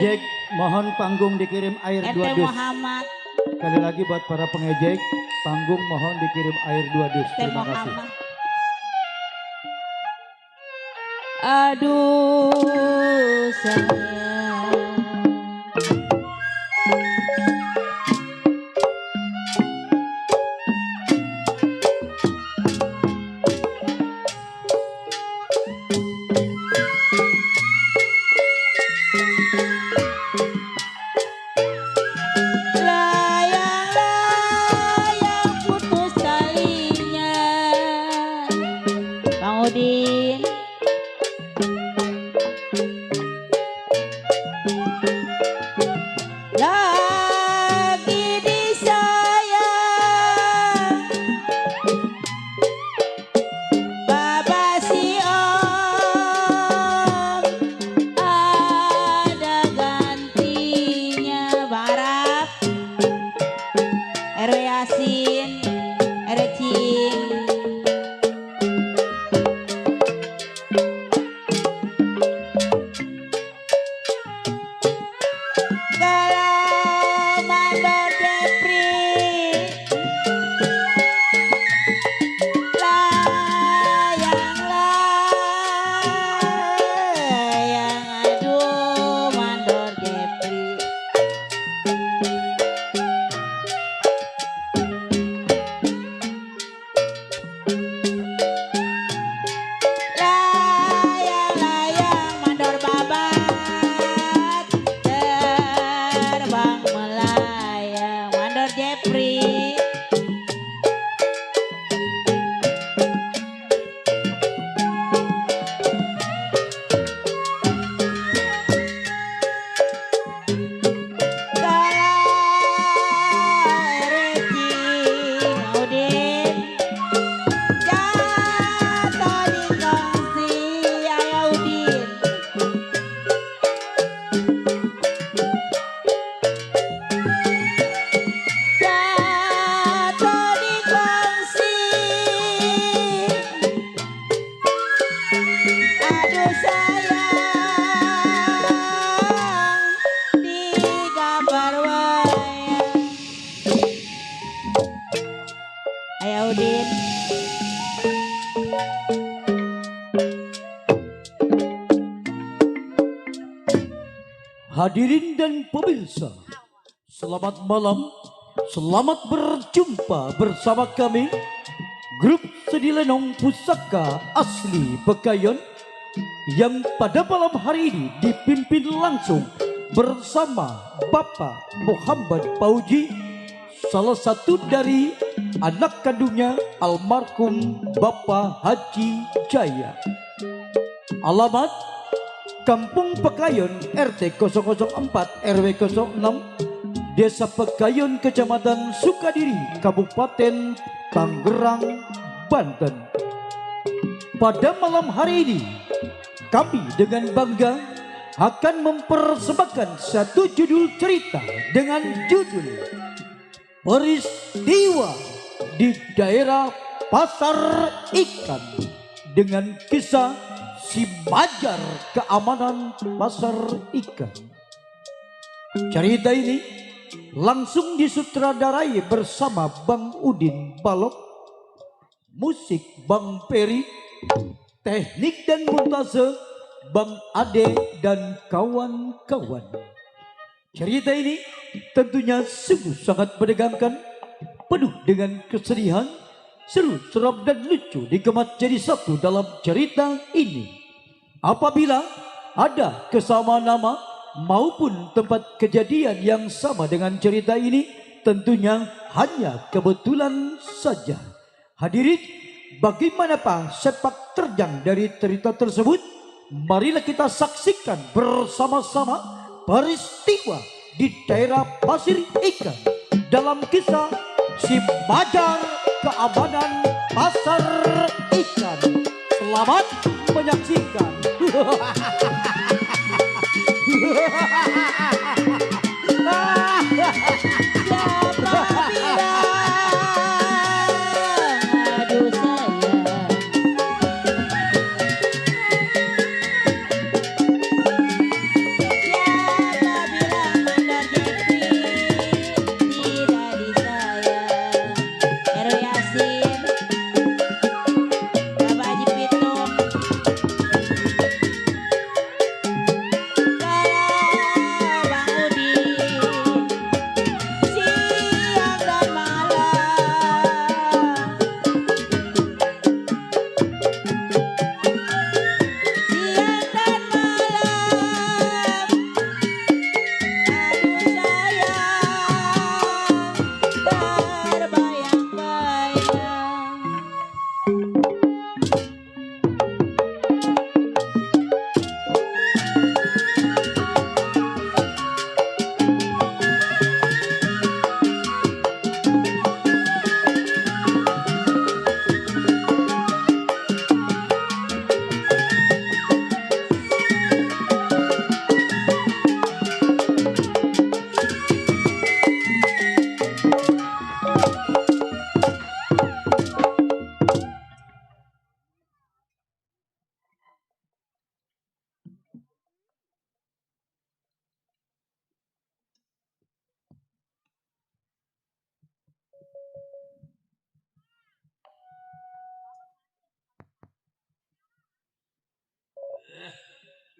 Jack, mohon panggung dikirim air RT 2 dus. Muhammad. Sekali lagi buat para pengejek, panggung mohon dikirim air 2 dus. RT Terima kasih. Muhammad. Aduh sayang. Layang-layang putus talinya, Bang Udin. Lagi disayang Baba si Om, ada gantinya. Barap RW Yasin, RW Cing. Kalau mandor Depri, layang-layang, aduh mandor Depri. Layang-layang mandor babat, terbang melayang mandor Jepri. Kalau Reci Udin jatuh di kongsi Ayah Udin. Jatuh di kongsi, aduh sayang, di gambar wayang Ayah Udin. Hadirin dan pemirsa, selamat malam, selamat berjumpa bersama kami, grup Sedi Lenong Pusaka Asli Bekayon, yang pada malam hari ini dipimpin langsung bersama Bapak Muhammad Pauji, salah satu dari anak kandungnya almarhum Bapak Haji Jaya. Alamat Kampung Pekayon, RT 004 RW 06, Desa Pekayon, Kecamatan Sukadiri, Kabupaten Tangerang, Banten. Pada malam hari ini, kami dengan bangga akan mempersembahkan satu judul cerita dengan judul Peristiwa di Daerah Pasar Ikan, dengan kisah Si Majar Keamanan Pasar Ikan. Cerita ini langsung disutradarai bersama Bang Udin Balok, musik Bang Peri, teknik dan montase Bang Ade dan kawan-kawan. Cerita ini tentunya sungguh sangat menegangkan, penuh dengan kesedihan, seru, seram dan lucu dikemas jadi satu dalam cerita ini. Apabila ada kesamaan nama maupun tempat kejadian yang sama dengan cerita ini, tentunya hanya kebetulan saja. Hadirin, bagaimanapun sepak terjang dari cerita tersebut, marilah kita saksikan bersama-sama peristiwa di daerah Pasir Ikan dalam kisah Si Majar Keamanan Pasar Ikan. Selamat menyaksikan. Siapa bilang, aduh sayang. Siapa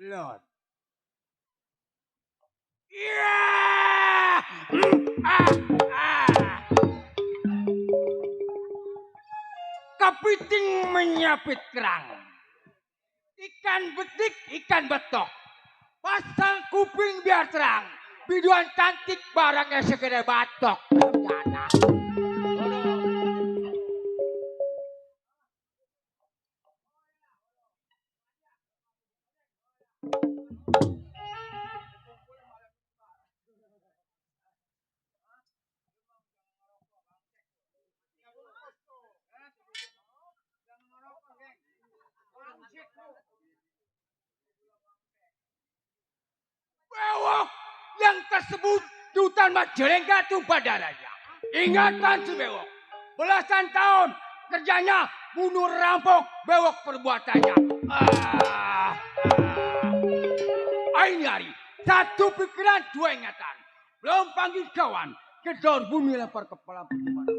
Lord. Ya! Kepiting menyapit kerang. Ikan betik, ikan betok. Pasang kuping biar terang. Biduan cantik barangnya segede batok. Jana. Bewok yang tersebut di hutan Majalengka itu badaranya. Ingatan si Bewok. Belasan tahun kerjanya bunuh rampok Bewok perbuatannya. Ini hari satu pikiran dua ingatan. Belum panggil kawan. Kedor bumi lempar kepala bagaimana.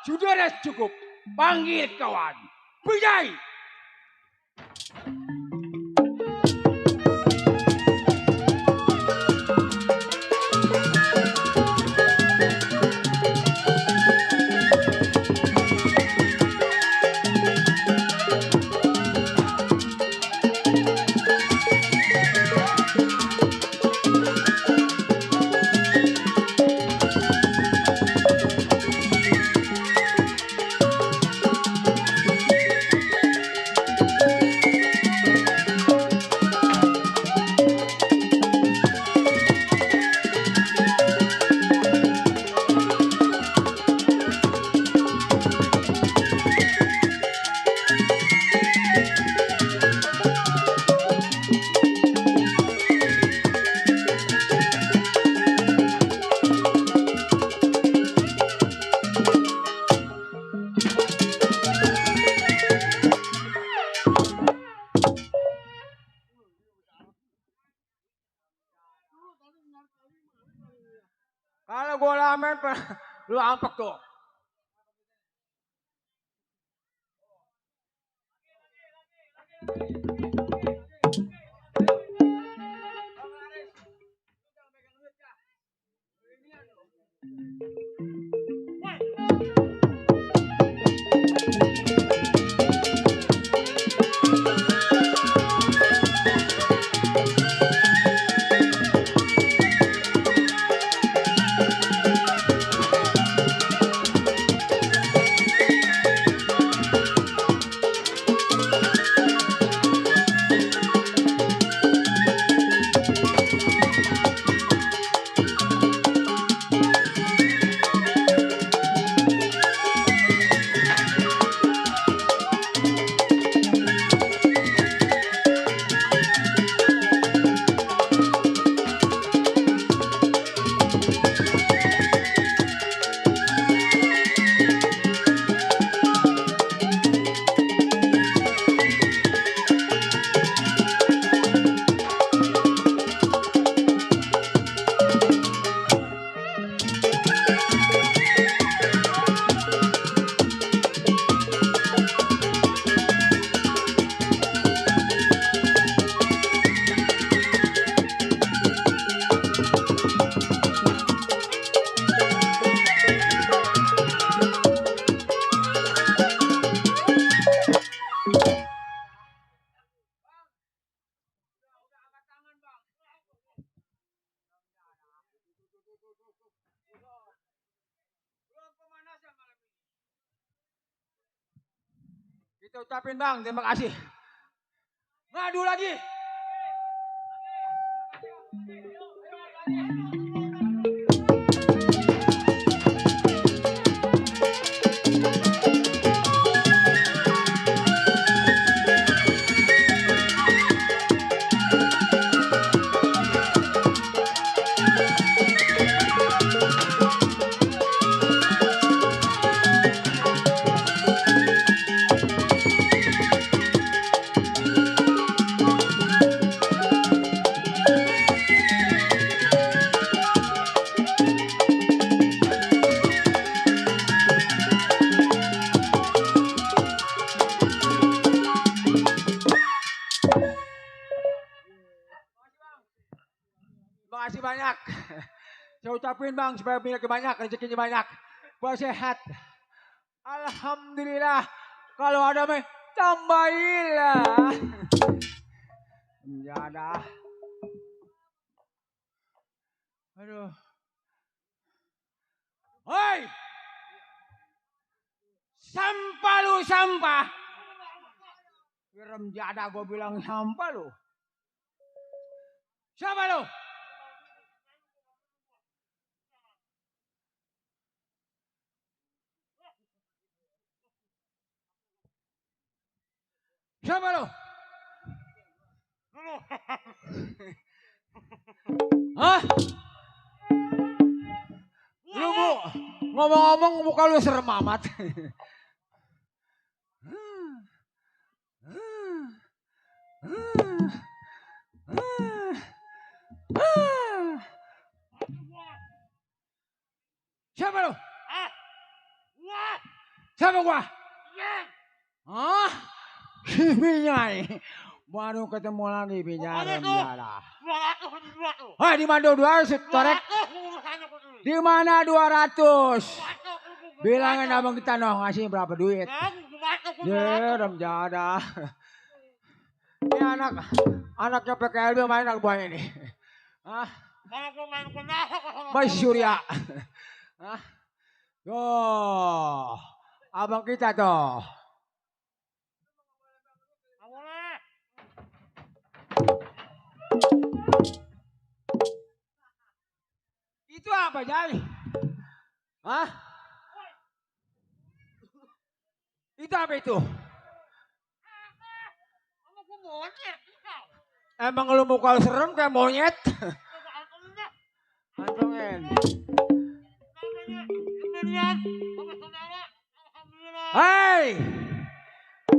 Sudah cukup. Panggil kawan. Bidai. Kalau gue lamen, lu ampek tuh. Kita ucapin bang, terima kasih. Ngadu lagi. Terima kasih banyak. Saya ucapin bang supaya minyak banyak, rezekinya banyak. Buat sehat. Alhamdulillah. Kalau ada mah tambahin lah. Ya dah. Aduh. Hoi. Sampah lu sampah. Rem jada gue bilang sampah lu. Siapa lu? Siapa lu? Hah? Lu bu, ngomong-ngomong muka lu serem amat. Siapa lu? Siapa gua? Hah? Si Binyai. Baru ketemu lagi Binyai. Hei, di mana 200 torek? Di mana 200? Bilangin abang kita noh ngasih berapa duit? Ya, remjada. Ini anaknya PKLB main anak buahnya nih. Hah? Mas Surya. Hah? Tuh, abang kita tuh. Itu apa Jai? Hah? Itu apa itu? Emang lu muka serem kayak monyet? Antongin. Hei,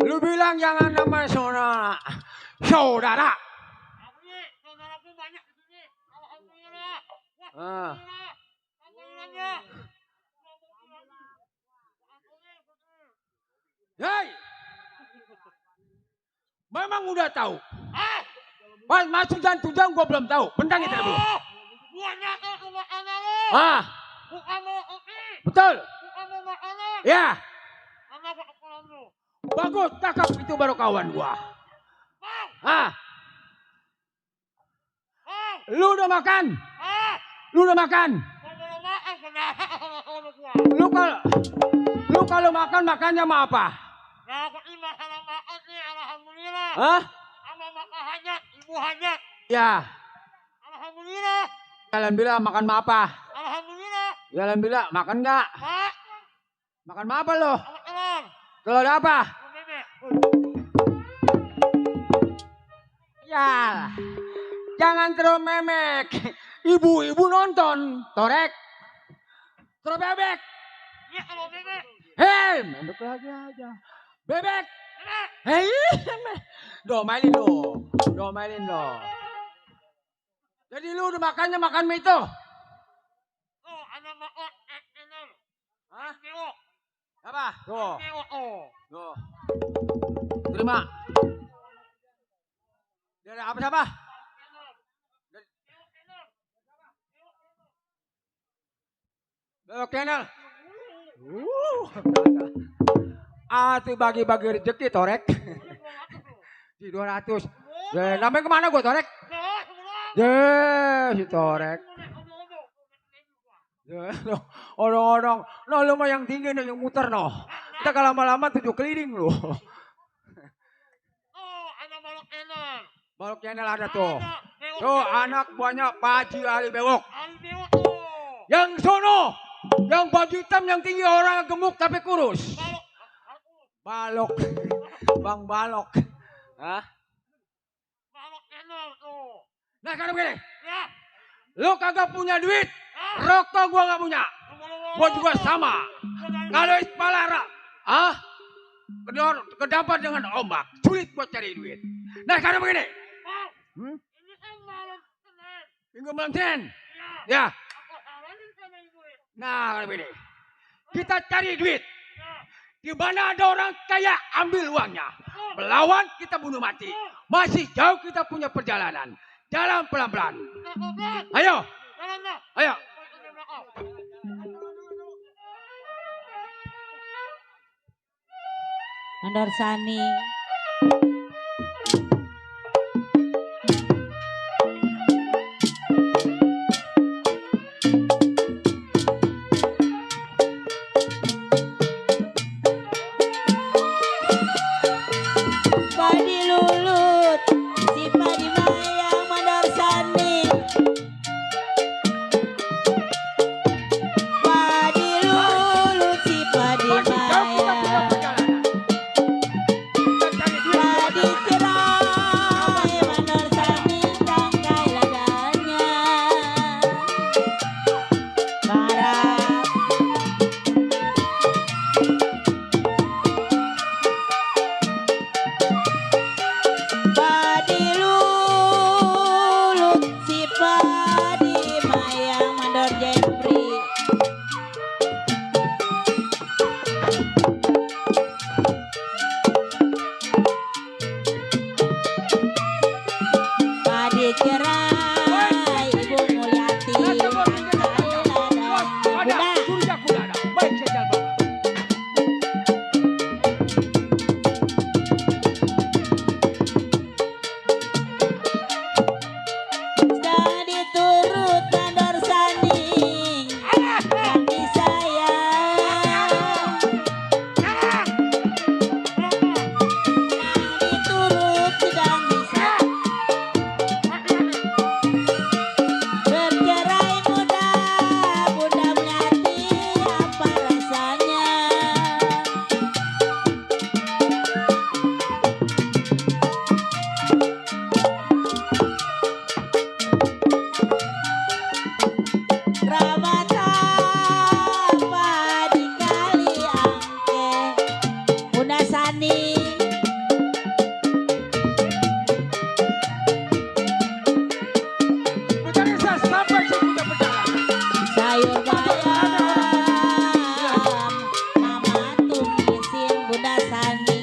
lu bilang jangan nama saudara. Saudara. Ah. Hei, memang udah tahu. Pas masuk dan tujang gua belum tahu. Bentang itu belum. Ah, betul. Ya. Bagus, tangkap itu baru kawan gua. Ah. Lu udah makan? Lu udah makan? Lu kalau makan makannya sama apa? Hah? Ibu hajat. Ya. Alhamdulillah. Kalian bilang makan sama apa? Alhamdulillah. Kalian bilang makan enggak? Makan sama apa lo? Kalau ada apa? Ya. Jangan terus memek. Ibu-ibu nonton. Torek. Terus bebek. Ya kalau bebek. Hei, bebek lagi aja. Bebek. Hei, domelin lo. Domelin lo. Jadi lu udah makannya makan mie itu? Oh, anak makan enak. Hah? Apa? Tuh. Tuh. Terima. Dari apa siapa? Belok channel. Atuh bagi-bagi rezeki torek. Di 200. Namanya kemana gua torek? Si torek. Orang-orang. No lu mah yang tinggi nih yang muter no. Kita kalau lama-lama 7 keliling lu. Balok channel ada tuh. Tuh anak buahnya Pak Haji Ali Bewok. Yang sono, yang baju hitam yang tinggi orang gemuk tapi kurus. Balok, Bang Balok. Hah? Nah karena begini, lo kagak punya duit, rokok gua gak punya. Gua juga sama. Kalau palara, kedapat dengan ombak, sulit buat cari duit. Nah karena begini, minggu malam Senin, ya. Nah karena begini, kita cari duit. Di mana ada orang kaya, ambil uangnya. Melawan kita bunuh mati. Masih jauh kita punya perjalanan. Jalan pelan-pelan. Ayo. Ayo. Mandor Sani. Padi lulut, si padi mayang Mandor Sani. Padi lulut, si padi Masih jauh kita punya mayang. perjalanan. Kita cari duit. Padi cerai Mandor Sani tangkai ladanya. Barat padi lulut, si padi mayang Mandor Jepri. Padi cerai Ibu Mulyati Nah, coba pinggir tangkai Bos, ladanya. ada Bunda, surga kuda ada. Baik saya jalan. sudah diturut Mandor Sani yang disayang. Diturut sedang disayang. Bercerai muda, Bunda Mulyati apa rasanya? Kerabat apa di kali angke Bunda Sani. Mencari saya sampai saya punya perjalanan. Sayur bayam Mama tumisin Bunda Sani.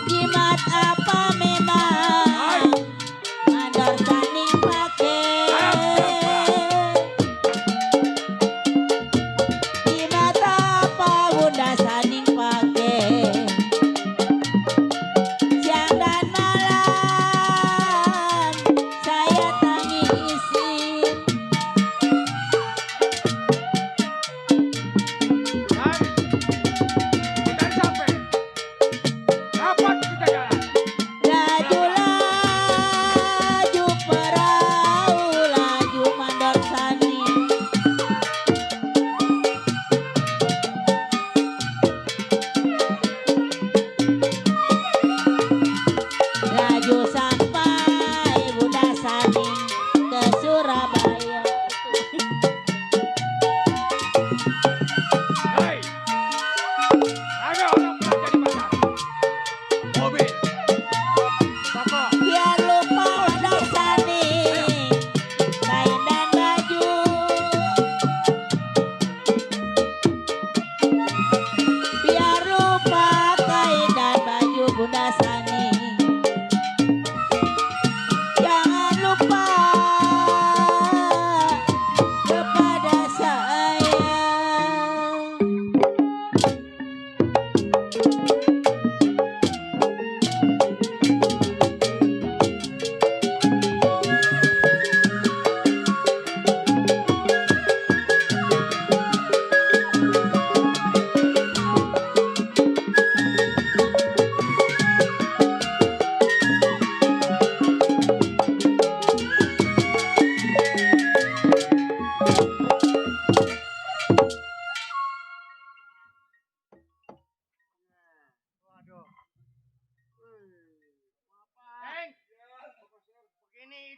Jimat apa memang Mandor Sani pakai?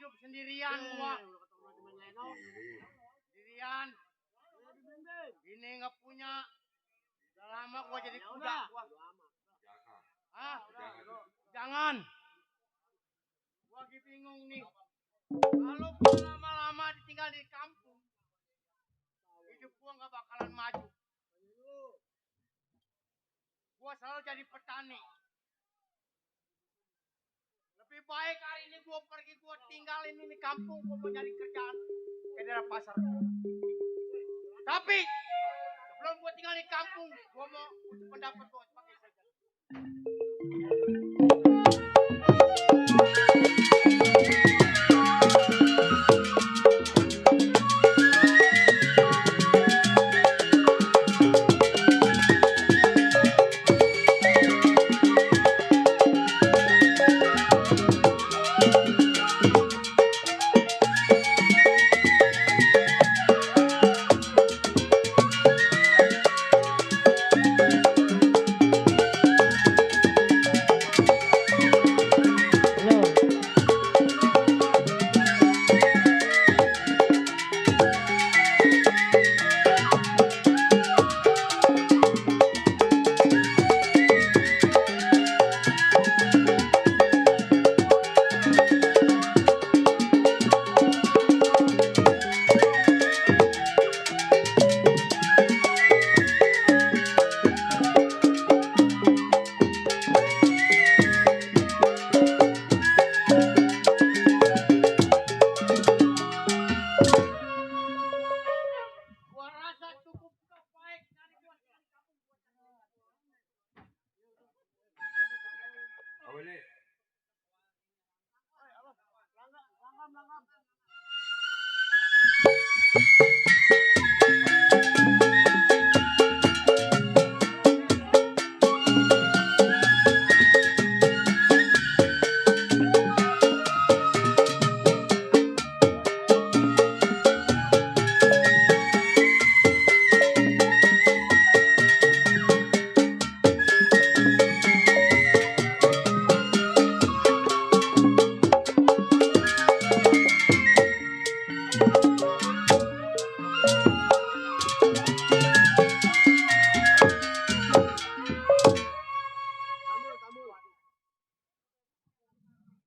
hidup sendirian gua. Sendirian. Ini nggak punya. Udah lama gua jadi kuda. Hah? Jangan. Gua lagi bingung nih. Kalau gua lama-lama ditinggal di kampung, hidup gua nggak bakalan maju. Gua selalu jadi petani. Lebih baik hari ini gua pergi, gua tinggalin ini kampung, gua mau cari kerjaan ke daerah pasar. Tapi sebelum gua tinggal di kampung, gua mau ucap pendapat gua sebagai sarjana.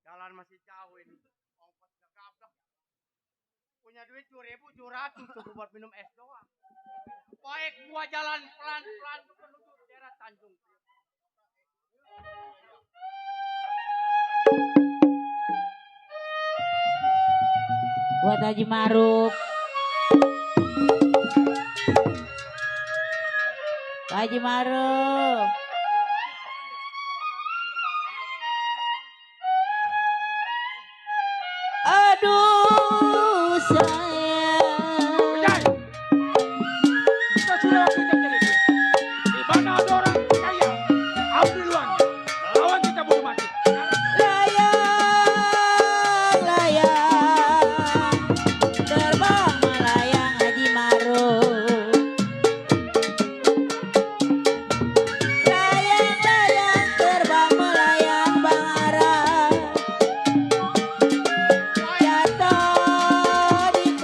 Jalan masih jauh ini. Ongkos gak gablek. Punya duit 2.700 cukup buat minum es doang. Baik gua jalan pelan-pelan menuju daerah Tanjung. Buat Haji Maruf. Haji Maruf. Aduh sayang. Kita sudah waktunya jadi duit. Di mana ada orang kaya, ambil uangnya. Melawan kita bunuh mati. Layang, layang, terbang melayang Haji Maruf. Layang, layang, terbang melayang Bang Ara. Jatuh di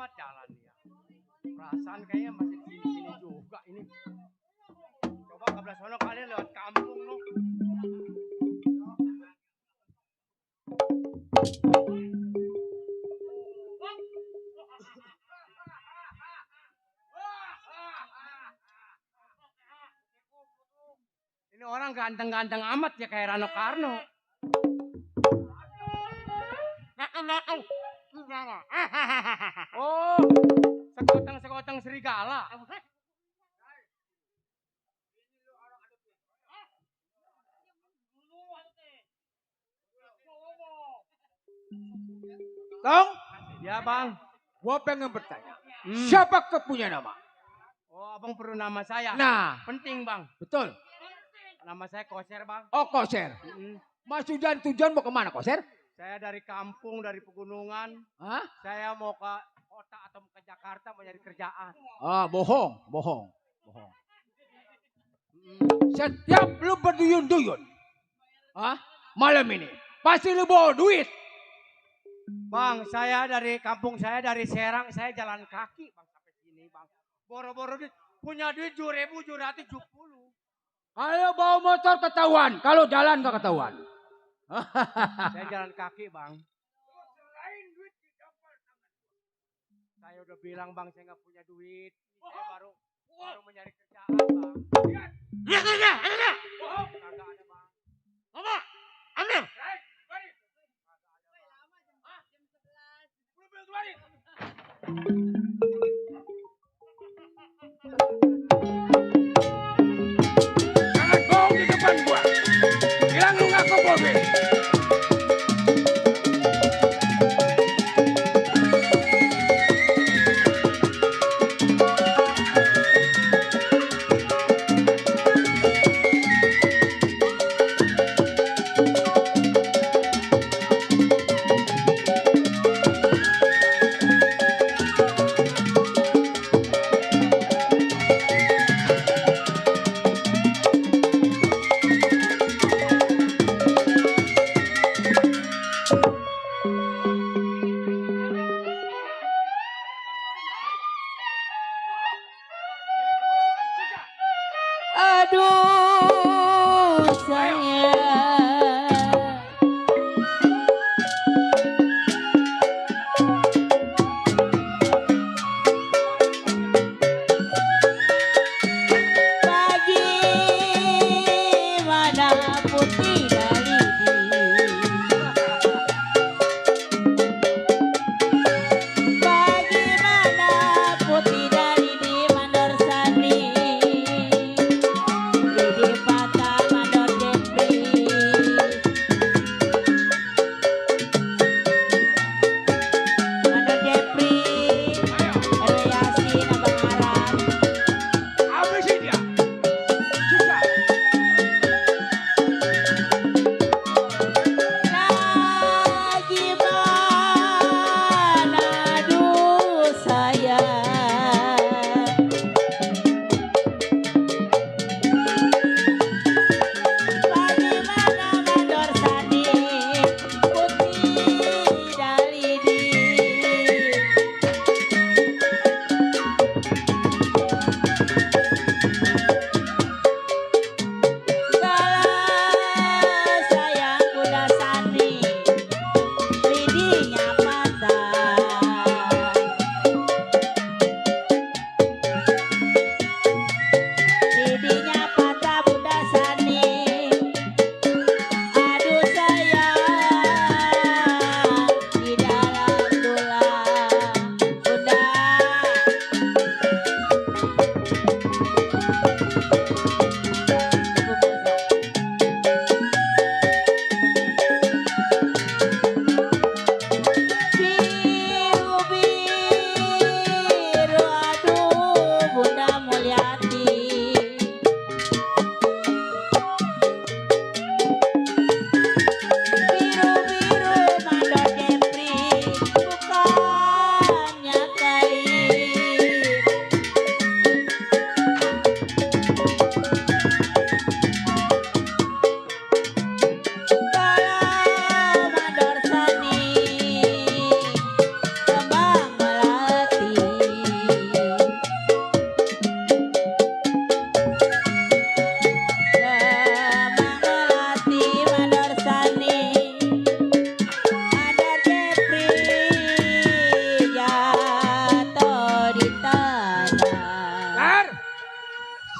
amat jalan ya. Perasaan kayaknya masih di sini juga ini. Coba ke belah sono kalian lewat kampung loh. Ini orang ganteng-ganteng amat ya kayak Rano Karno. Oh, sekoteng serigala. Tong, Ya bang. gua pengen bertanya. Hmm. Siapa ke punya nama? Oh abang perlu nama saya. Nah, Penting bang. betul. Nama saya Koser bang. Oh, Koser. Mm-mm. Maksud dan tujuan mau kemana, Koser? Saya dari kampung, dari pegunungan. Hah? Saya mau ke kota atau ke Jakarta mau nyari kerjaan. Ah, bohong. Mm. Setiap lu berduyun-duyun. Hah? Malam ini. Pasti lu bawa duit. Bang, saya dari kampung saya dari Serang, saya jalan kaki bang sampai sini bang. Boro-boro duit, punya duit 7.770. Kalau bawa motor ketahuan. Kalau jalan gak ketahuan. Saya jalan kaki bang. Saya udah bilang bang saya nggak punya duit. Saya baru mencari kerjaan bang. Kagak ada bang. Jangan bohong di depan gua. Bilang lu ngaku mobil. Aduh sayang. Bagaimanapun tidak lidi. Bagaimanapun tidak lidi mandor sani. Lidi patah mandor jepri.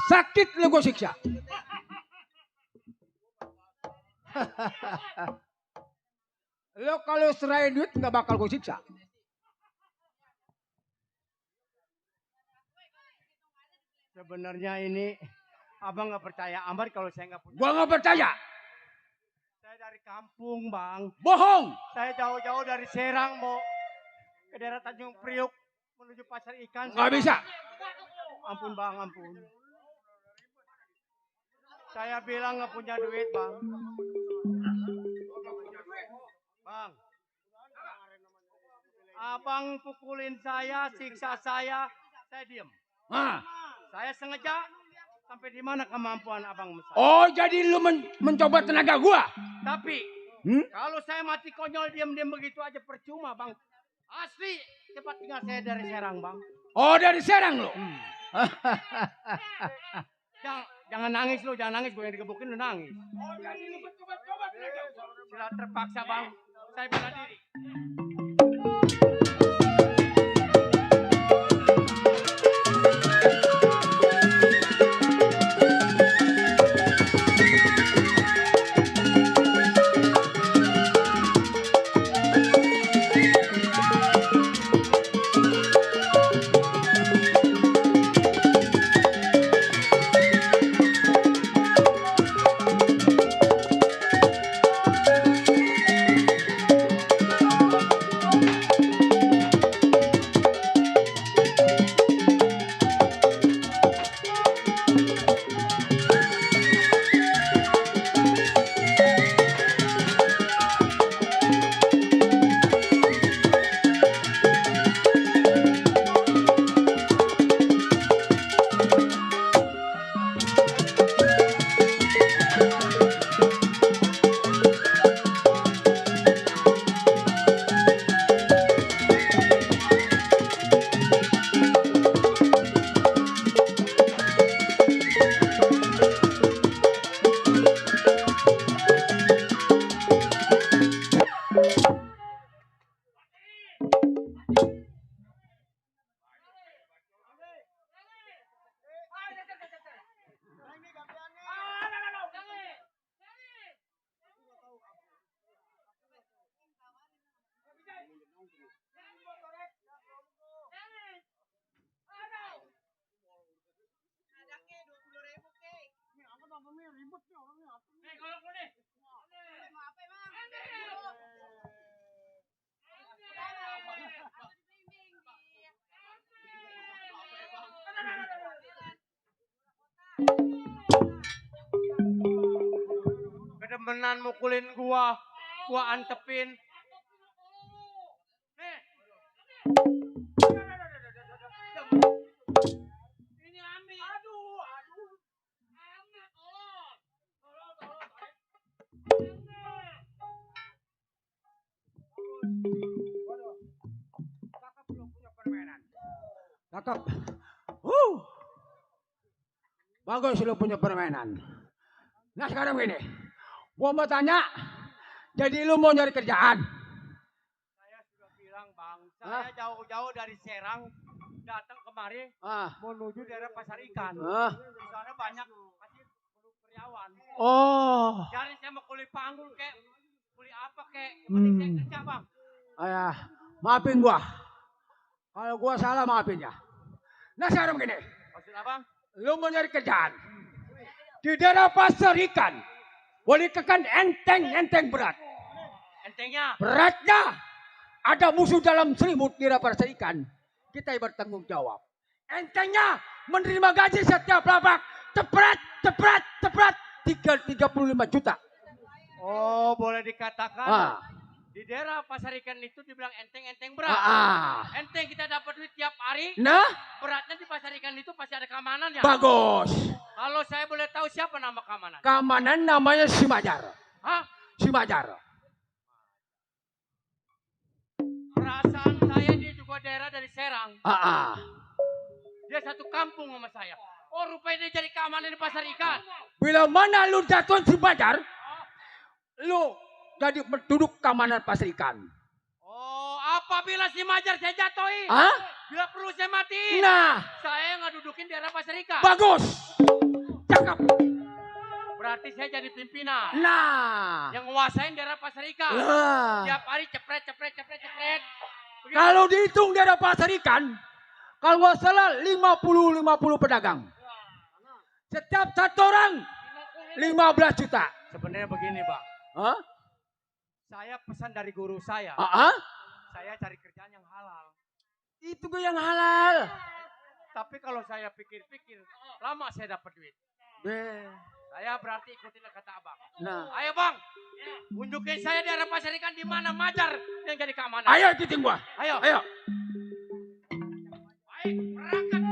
sakit lu gue siksa. Lo kalau serahin duit nggak bakal gue siksa. Sebenarnya ini abang nggak percaya amat kalau saya nggak punya. Gua nggak percaya. Saya dari kampung bang. Bohong. Saya jauh-jauh dari Serang mau ke daerah Tanjung Priuk menuju pasar ikan. Nggak bisa. Ampun bang, ampun. Saya bilang nggak punya duit bang. Bang, abang pukulin saya, siksa saya diem. Ah. Saya sengaja sampai di mana kemampuan abang saya. Oh, jadi lu mencoba tenaga gua? Tapi kalau saya mati konyol diam-diam begitu aja percuma bang. Asli cepat tinggal saya dari Serang bang. Oh, dari Serang lu? Jangan nangis lu, jangan nangis. Gue yang digebukin lu nangis. Oh, jadi lu mencoba tenaga gua? Sila terpaksa bang. Saya bela diri. Kedemenan mukulin gua antepin. Nih. Ini ambil. Aduh. Ambil, tolong. Cakep belum punya permainan. Cakep. Bagus lu punya permainan. Nah sekarang gini. Gua mau tanya. Jadi lu mau nyari kerjaan? Saya sudah bilang bang. Saya jauh-jauh dari Serang. Datang kemari. Menuju daerah pasar ikan. Di sana banyak masih karyawan. Oh. Jadi saya mau kulit panggung kek. Kulit apa kek. Penting saya kerja bang. Ayah. Maafin gua. Kalau gua salah maafin ya. Nah sekarang gini. Maksud abang? Lu mau nyari kerjaan di daerah pasar ikan, boleh kekan enteng berat. Entengnya? Beratnya ada musuh dalam selimut di daerah pasar ikan. Kita bertanggung jawab. Entengnya menerima gaji setiap lapak. Ceprat 35 juta. Oh boleh dikatakan. Di daerah pasar ikan itu dibilang enteng berat. Enteng kita dapat duit tiap hari. Nah, beratnya di pasar ikan itu pasti ada keamanan ya. Bagus. Kalau saya boleh tahu siapa nama keamanan? Keamanan namanya si Majar. Hah? Si Majar. Perasaan saya dia juga daerah dari Serang. Dia satu kampung sama saya. Oh rupanya dia jadi keamanan di pasar ikan. Bila mana lu jatuh si Majar, lu jadi penduduk keamanan pasar ikan. Oh, apabila si Majar saya jatuhi. Bila perlu saya mati. Nah, Saya nggak dudukin daerah Pasar Ikan. bagus. Cakep. Berarti saya jadi pimpinan. Nah. Yang nguasain daerah Pasar Ikan. Nah. Tiap hari cepret. Begitu. Kalau dihitung daerah Pasar Ikan, kalau nggak salah 50 pedagang. Setiap satu orang 15 juta. Sebenarnya begini, Bang. Hah? Saya pesan dari guru saya. Saya cari kerjaan yang halal. Itu gue yang halal. Tapi kalau saya pikir-pikir, lama saya dapat duit. Saya berarti ikutin kata abang. Nah. Ayo bang, unjukin saya daerah Pasar Ikan di mana Majar yang jadi keamanan. Ayo ikutin gua. Ayo. Ayo. Baik, berangkat.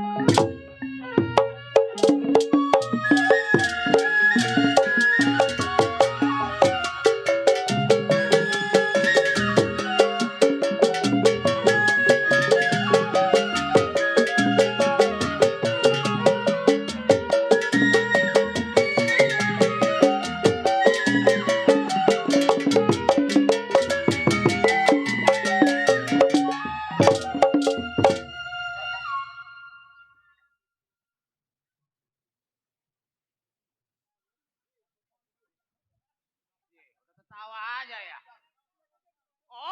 Tawa aja ya.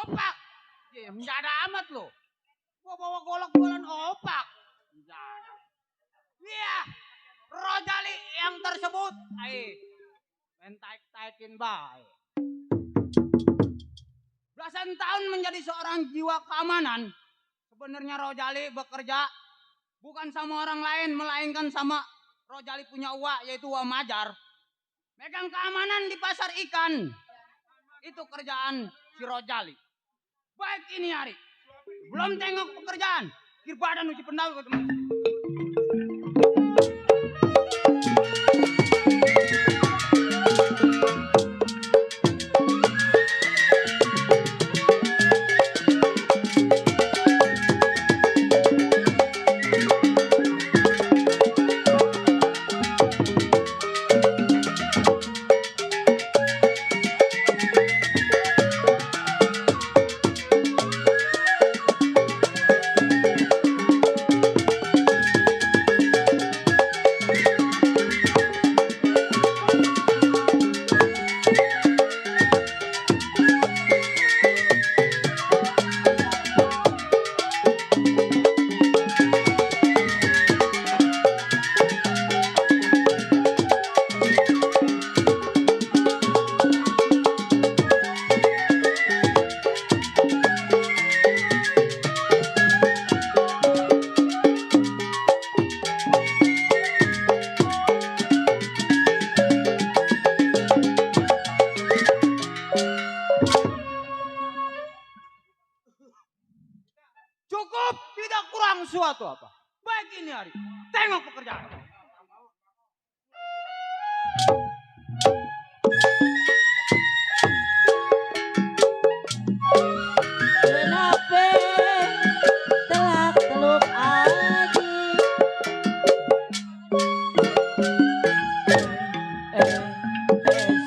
Opak. Menjada amat lo. Gua bawa golok jualan opak. Menjada. Iya. Rojali yang tersebut. Mentai-taikin baik. Belasan tahun menjadi seorang jiwa keamanan. Sebenarnya Rojali bekerja bukan sama orang lain, melainkan sama Rojali punya uak, yaitu uak Majar. Megang keamanan di Pasar Ikan. Itu kerjaan si Rojali. Baik ini hari. Belum tengok pekerjaan. Kir badan uji pendal. Cukup, tidak kurang suatu apa. Baik ini hari. Tengok pekerjaan. Kenapa telah teluk aji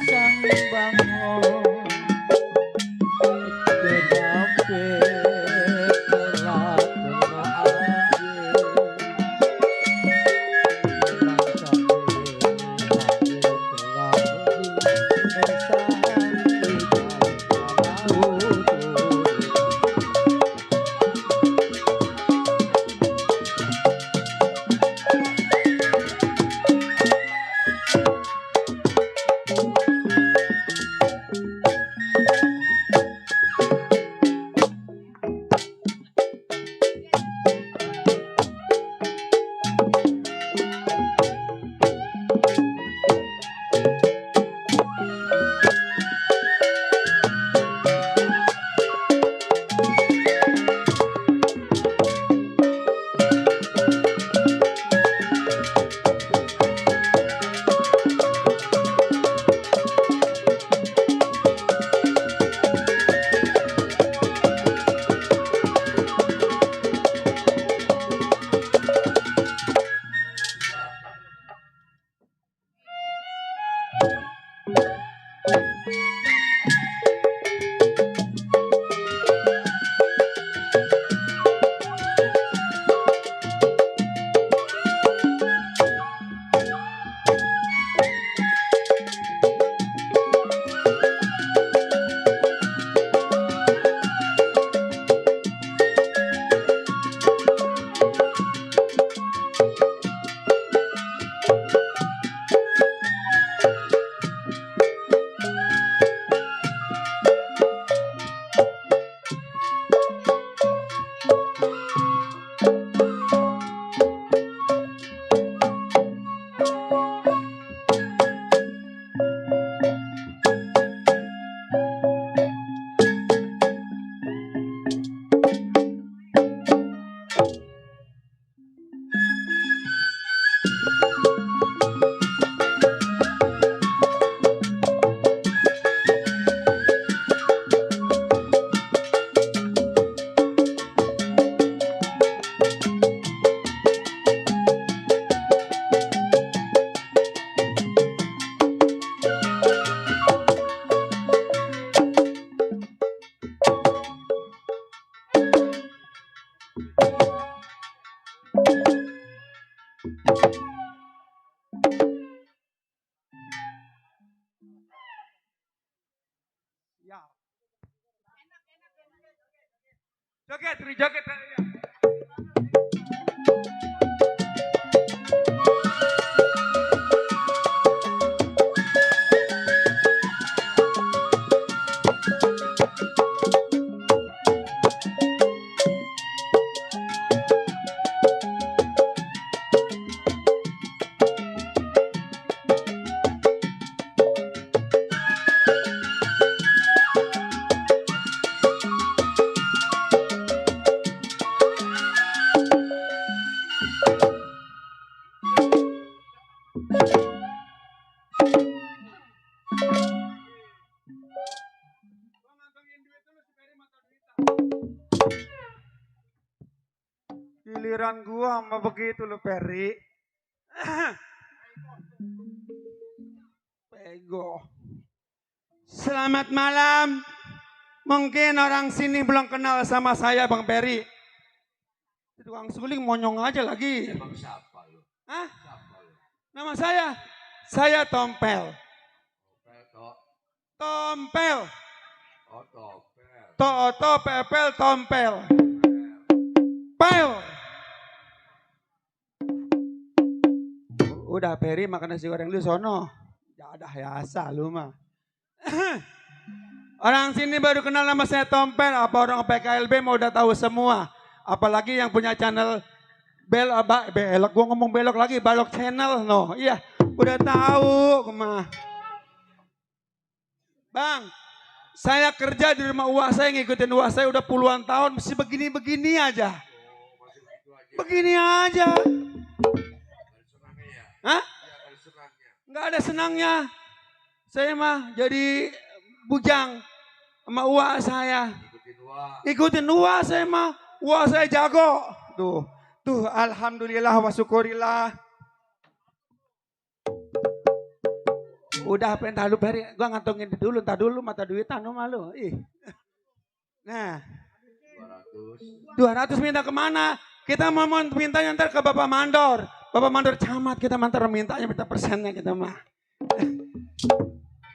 Sang bangun kenapa telah jaket ya. Giliran gua sama begitu lo Peri. Pego. Selamat malam. Mungkin orang sini belum kenal sama saya Bang Peri. Tukang suling monyong aja lagi. Emang siapa lu? Hah? Siapa lu? Nama saya Tompel. Tompel. Oh, topel. To pepel Tompel. Pel. Udah Peri makan nasi goreng lu sono. Ya ada biasa lu mah. Orang sini baru kenal nama saya Tompel. Apa orang PKLB mau udah tahu semua. Apalagi yang punya channel belok. Gua ngomong belok lagi. Balok channel. No, iya. Udah tahu. Mah. Bang. Saya kerja di rumah uak saya. Ngikutin uak saya udah puluhan tahun. Masih begini-begini aja. Begini aja. Hah? Nggak ada senangnya. Saya mah jadi bujang sama uak saya. Ikutin uak saya mah. Uak saya jago. Tuh alhamdulillah wa syukurillah. Udah pengen lu Peri. Gua ngantongin dulu. Entar dulu mata duitan lu malu. Nah. 200 minta kemana? Kita mau minta ntar ke Bapak Mandor. Bapak Mandor camat kita mintanya minta persennya kita mah.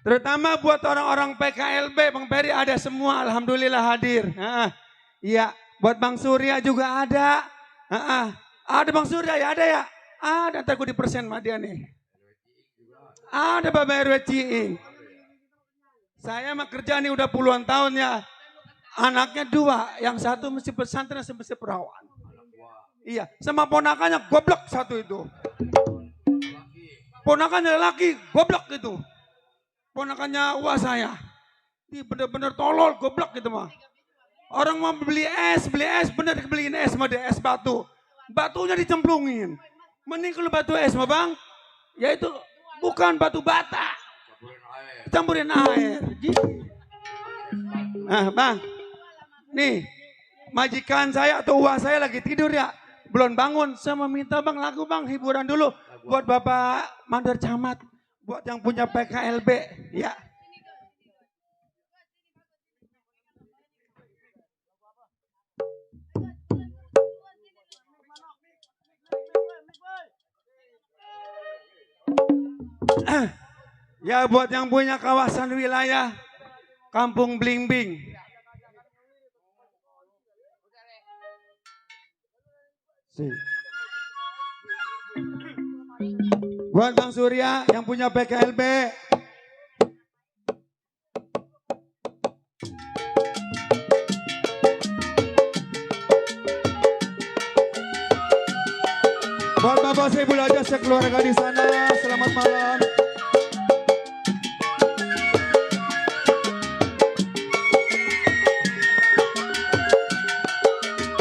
Terutama buat orang-orang PKLB Bang Peri ada semua alhamdulillah hadir. Iya, buat Bang Surya juga ada. Ada Bang Surya ya ada ya. Ada ntar gue di persen sama dia nih. Ada Bapak RW Ciing. Saya mah kerja nih udah puluhan tahun ya. Anaknya 2, yang satu mesti pesantren mesti perawan. Iya, sama ponakannya goblok satu itu. Ponakannya laki goblok itu. Ponakannya uak saya. Ini bener-bener tolol goblok gitu mah. Orang mau beli es bener beliin es sama dia es batu. Batunya dicemplungin. Mending kalau batu es mah Bang. Ya itu bukan batu bata. Campurin air. Nah Bang. Nih. Majikan saya atau uak saya lagi tidur ya. Belum bangun. Saya meminta Bang lagu Bang hiburan dulu. Buat Bapak Mandor Camat. Buat yang punya PKLB. Ya. Ya buat yang punya kawasan wilayah Kampung Blimbing. Buat Bang Surya yang punya PKLB. Buat Bapak Saiful aja sekeluarga di sana, selamat malam.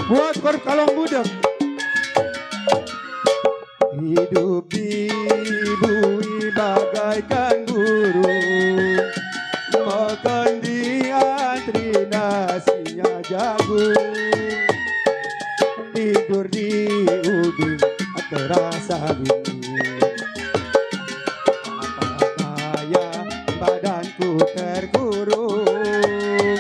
Buat Korup Kalong Budek. Hidup di bumi bagaikan burung, makan di antri nasinya jagung, tidur di ubin terasa dingin. Apa-apa badanku terkurung,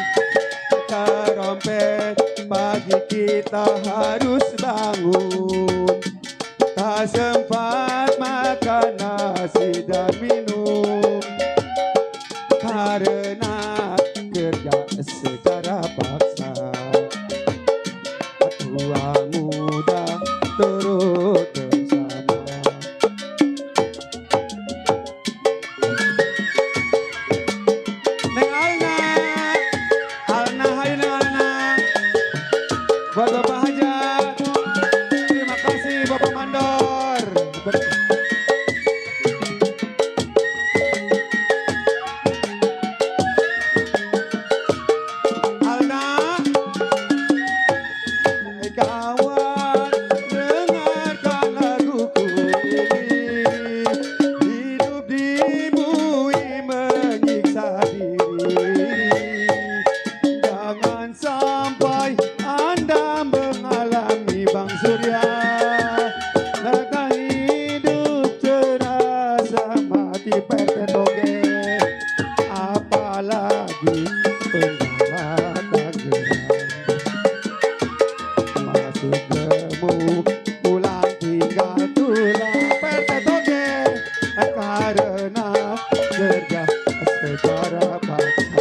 terompet pagi kita harus bangun. Tak sempat makan nasi dan minum karena kerja secara paksa. masuk gemuk, pulang tinggal tulang PT Toge, karena kerja secara paksa.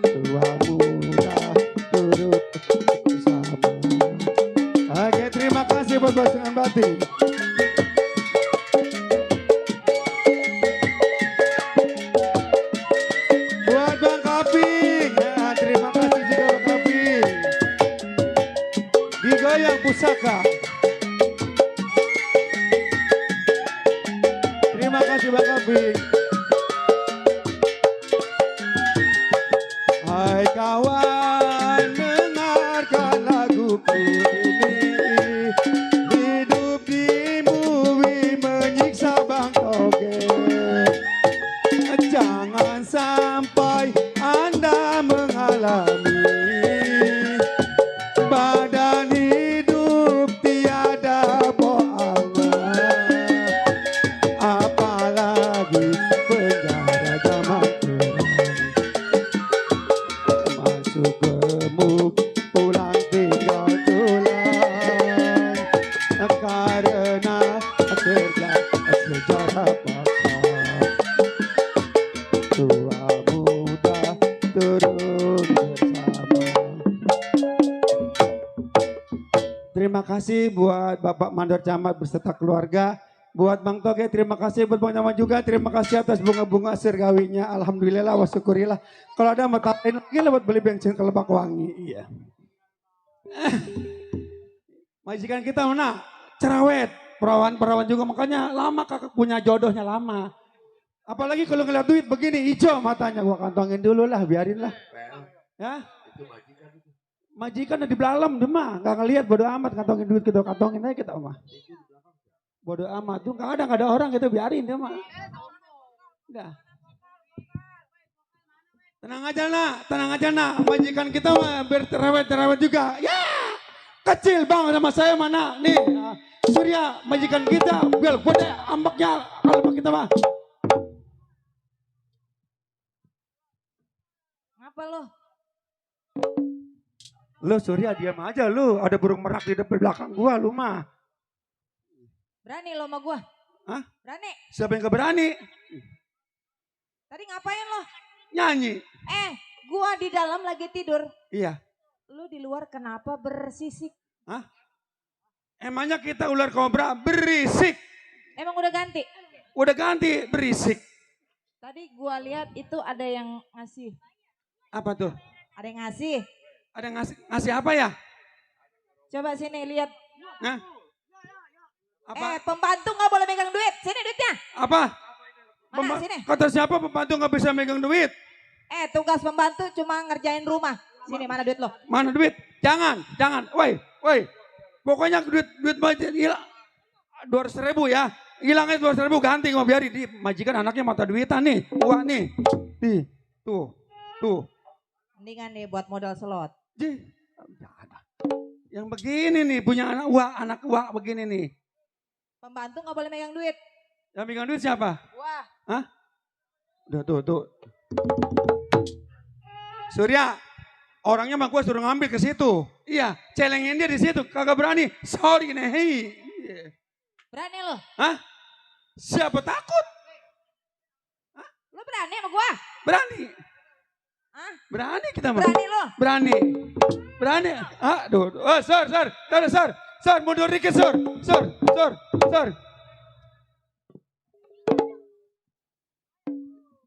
Tua muda turut bersama. Oke, terima kasih buat Bos dengan batin. Buat Bang Kaping, ya, terima kasih juga Bang Kaping. Digoyang pusaka. Terima kasih Bang Kaping. Hai kawan, dengarkan laguku ini. Hidup di bumi menyiksa Bang Toge. Jangan sampai Anda mengalami badan hidup tiada bohongan, apalagi penjara zaman kelam. Masuk gemuk, pulang tinggal tulang, karena kerja secara paksa. Tua muda turun bersama. Terima kasih buat Bapak Mandor Camat beserta keluarga. Buat Bang Toge, terima kasih buat Bang Nyaman juga. Terima kasih atas bunga-bunga sirgawinya. Alhamdulillah wa syukurillah. Kalau ada mau tambahin lagi lah buat beli bensin ke Lebak Wangi. Iya. Majikan kita mana? Cerewet. Perawan-perawan juga, makanya lama kakak punya jodohnya lama. Apalagi kalau ngeliat duit begini hijau matanya, gua kantongin dulu lah, biarin lah. Ya? Majikan di belalam dia mah, nggak ngelihat, bodo amat, kantongin duit kita, kantongin aja kita mah. Bodo amat tuh, nggak ada orang gitu, biarin dia mah. Udah. Tenang aja nak, majikan kita mah berterewet juga. Ya, kecil bang sama saya mana nih. Surya majikan kita, biar gede ambaknya kalau kita mah. Ngapa lo? Lu Surya diam aja lu, ada burung merak di depan belakang gua lu mah. Berani lo sama gua? Hah? Berani? Siapa yang keberani? Tadi ngapain lo? Nyanyi. Gua di dalam lagi tidur. Iya. Lu di luar kenapa bersisik? Hah? Emangnya kita ular kobra berisik? Emang udah ganti? Udah ganti berisik. Tadi gua lihat itu ada yang ngasih. Apa tuh? Ada yang ngasih. Ada ngasih apa ya? Coba sini lihat. Nah. Apa? Pembantu nggak boleh megang duit. Sini duitnya. Apa? Mana sini? Kata siapa pembantu nggak bisa megang duit? Tugas pembantu cuma ngerjain rumah. Sini mana duit lo? Mana duit? Jangan. Woi. Pokoknya duit hilang 200.000 ya. Hilangnya 200.000 ganti nggak biarin. Di majikan anaknya mata duitan nih. Uang nih. Tuh. Mendingan nih buat modal slot. Yang begini nih punya anak uang begini nih. Pembantu nggak boleh megang duit. Yang megang duit siapa? Wah. Hah? Udah tuh. Surya, orangnya mah gue suruh ngambil ke situ. Iya, celengin dia di situ. Kagak berani. Sorry nih. Berani lo? Hah? Siapa takut? Lo berani sama gua? Berani. Hah? Berani kita mah. Berani lo? Berani. Aduh. Oh, Sor, mundur dikit, Sor.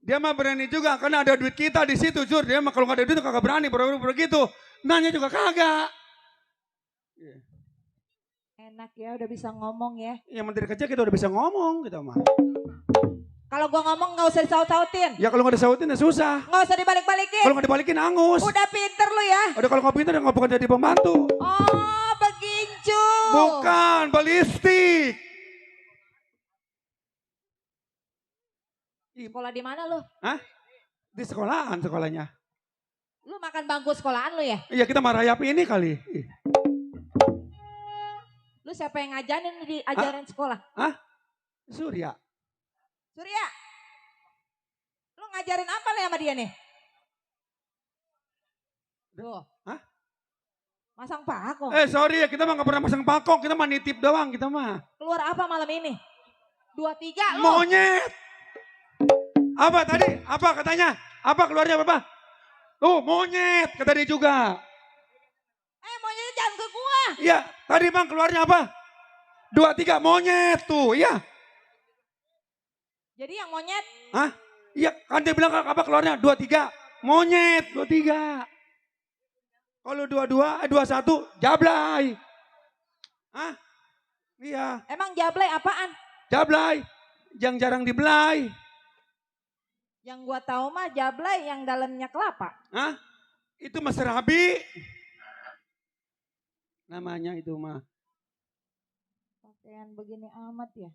Dia mah berani juga karena ada duit kita di situ, Sur. Dia mah kalau nggak ada duit kagak berani begitu. Nanya juga kagak. Enak ya udah bisa ngomong ya. Yang menteri kecil kita udah bisa ngomong kita mah. Kalau gua ngomong nggak usah disaut-sautin. Ya kalau nggak disautin ya susah. Nggak usah dibalik-balikin. Kalau nggak dibalikin angus. Udah pinter lu ya. Udah kalau nggak pinter nggak bukan jadi pembantu. Oh begincu. Bukan balistik. Sekolah di mana lu? Hah? Di sekolahnya. Lu makan bangku sekolahan lu ya? Iya kita marayap ini kali. Lu siapa yang diajarin sekolah? Hah? Surya. Surya. Lu ngajarin apa nih sama dia nih? Tuh. Hah? Masang pakong. Sorry ya, kita mah gak pernah masang pakong, kita mah nitip doang, kita mah. Keluar apa malam ini? 23 lu. Monyet. Apa tadi? Apa katanya? Apa keluarnya Bapak? Tuh monyet, kata dia juga. Monyetnya jangan ke gua. Iya, tadi Bang keluarnya apa? 23 monyet tuh, iya. Jadi yang monyet. Hah? Iya, kan dia bilang apa keluarnya? 23 monyet, 23. Kalau 21 jablay. Hah? Iya. Emang jablay apaan? Jablay. Yang jarang dibelai. Yang gua tahu mah jablay yang dalamnya kelapa. Hah? Itu mah serabi. Namanya itu mah. Pakaian begini amat ya.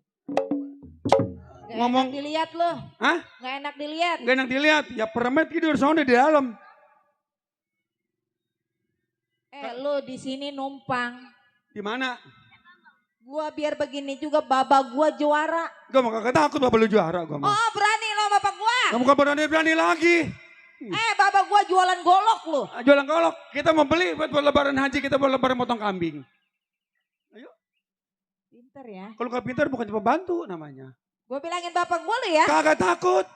Gak Ngomong. enak dilihat loh. Hah? Gak enak dilihat. Gak enak dilihat. Ya permet tidur soalnya di dalam. Lu di sini numpang. Di mana? Gua biar begini juga baba gua juara. Gue mau kagak takut bapak lu juara gue mah. Oh berani lo bapak gua. Kamu kan berani lagi. Baba gua jualan golok lu. Jualan golok. Kita mau beli buat lebaran haji, kita buat lebaran motong kambing. Ayo. Pinter ya. Kalau gak pintar bukan pembantu namanya. Gua bilangin bapak gua lu ya. Kagak takut.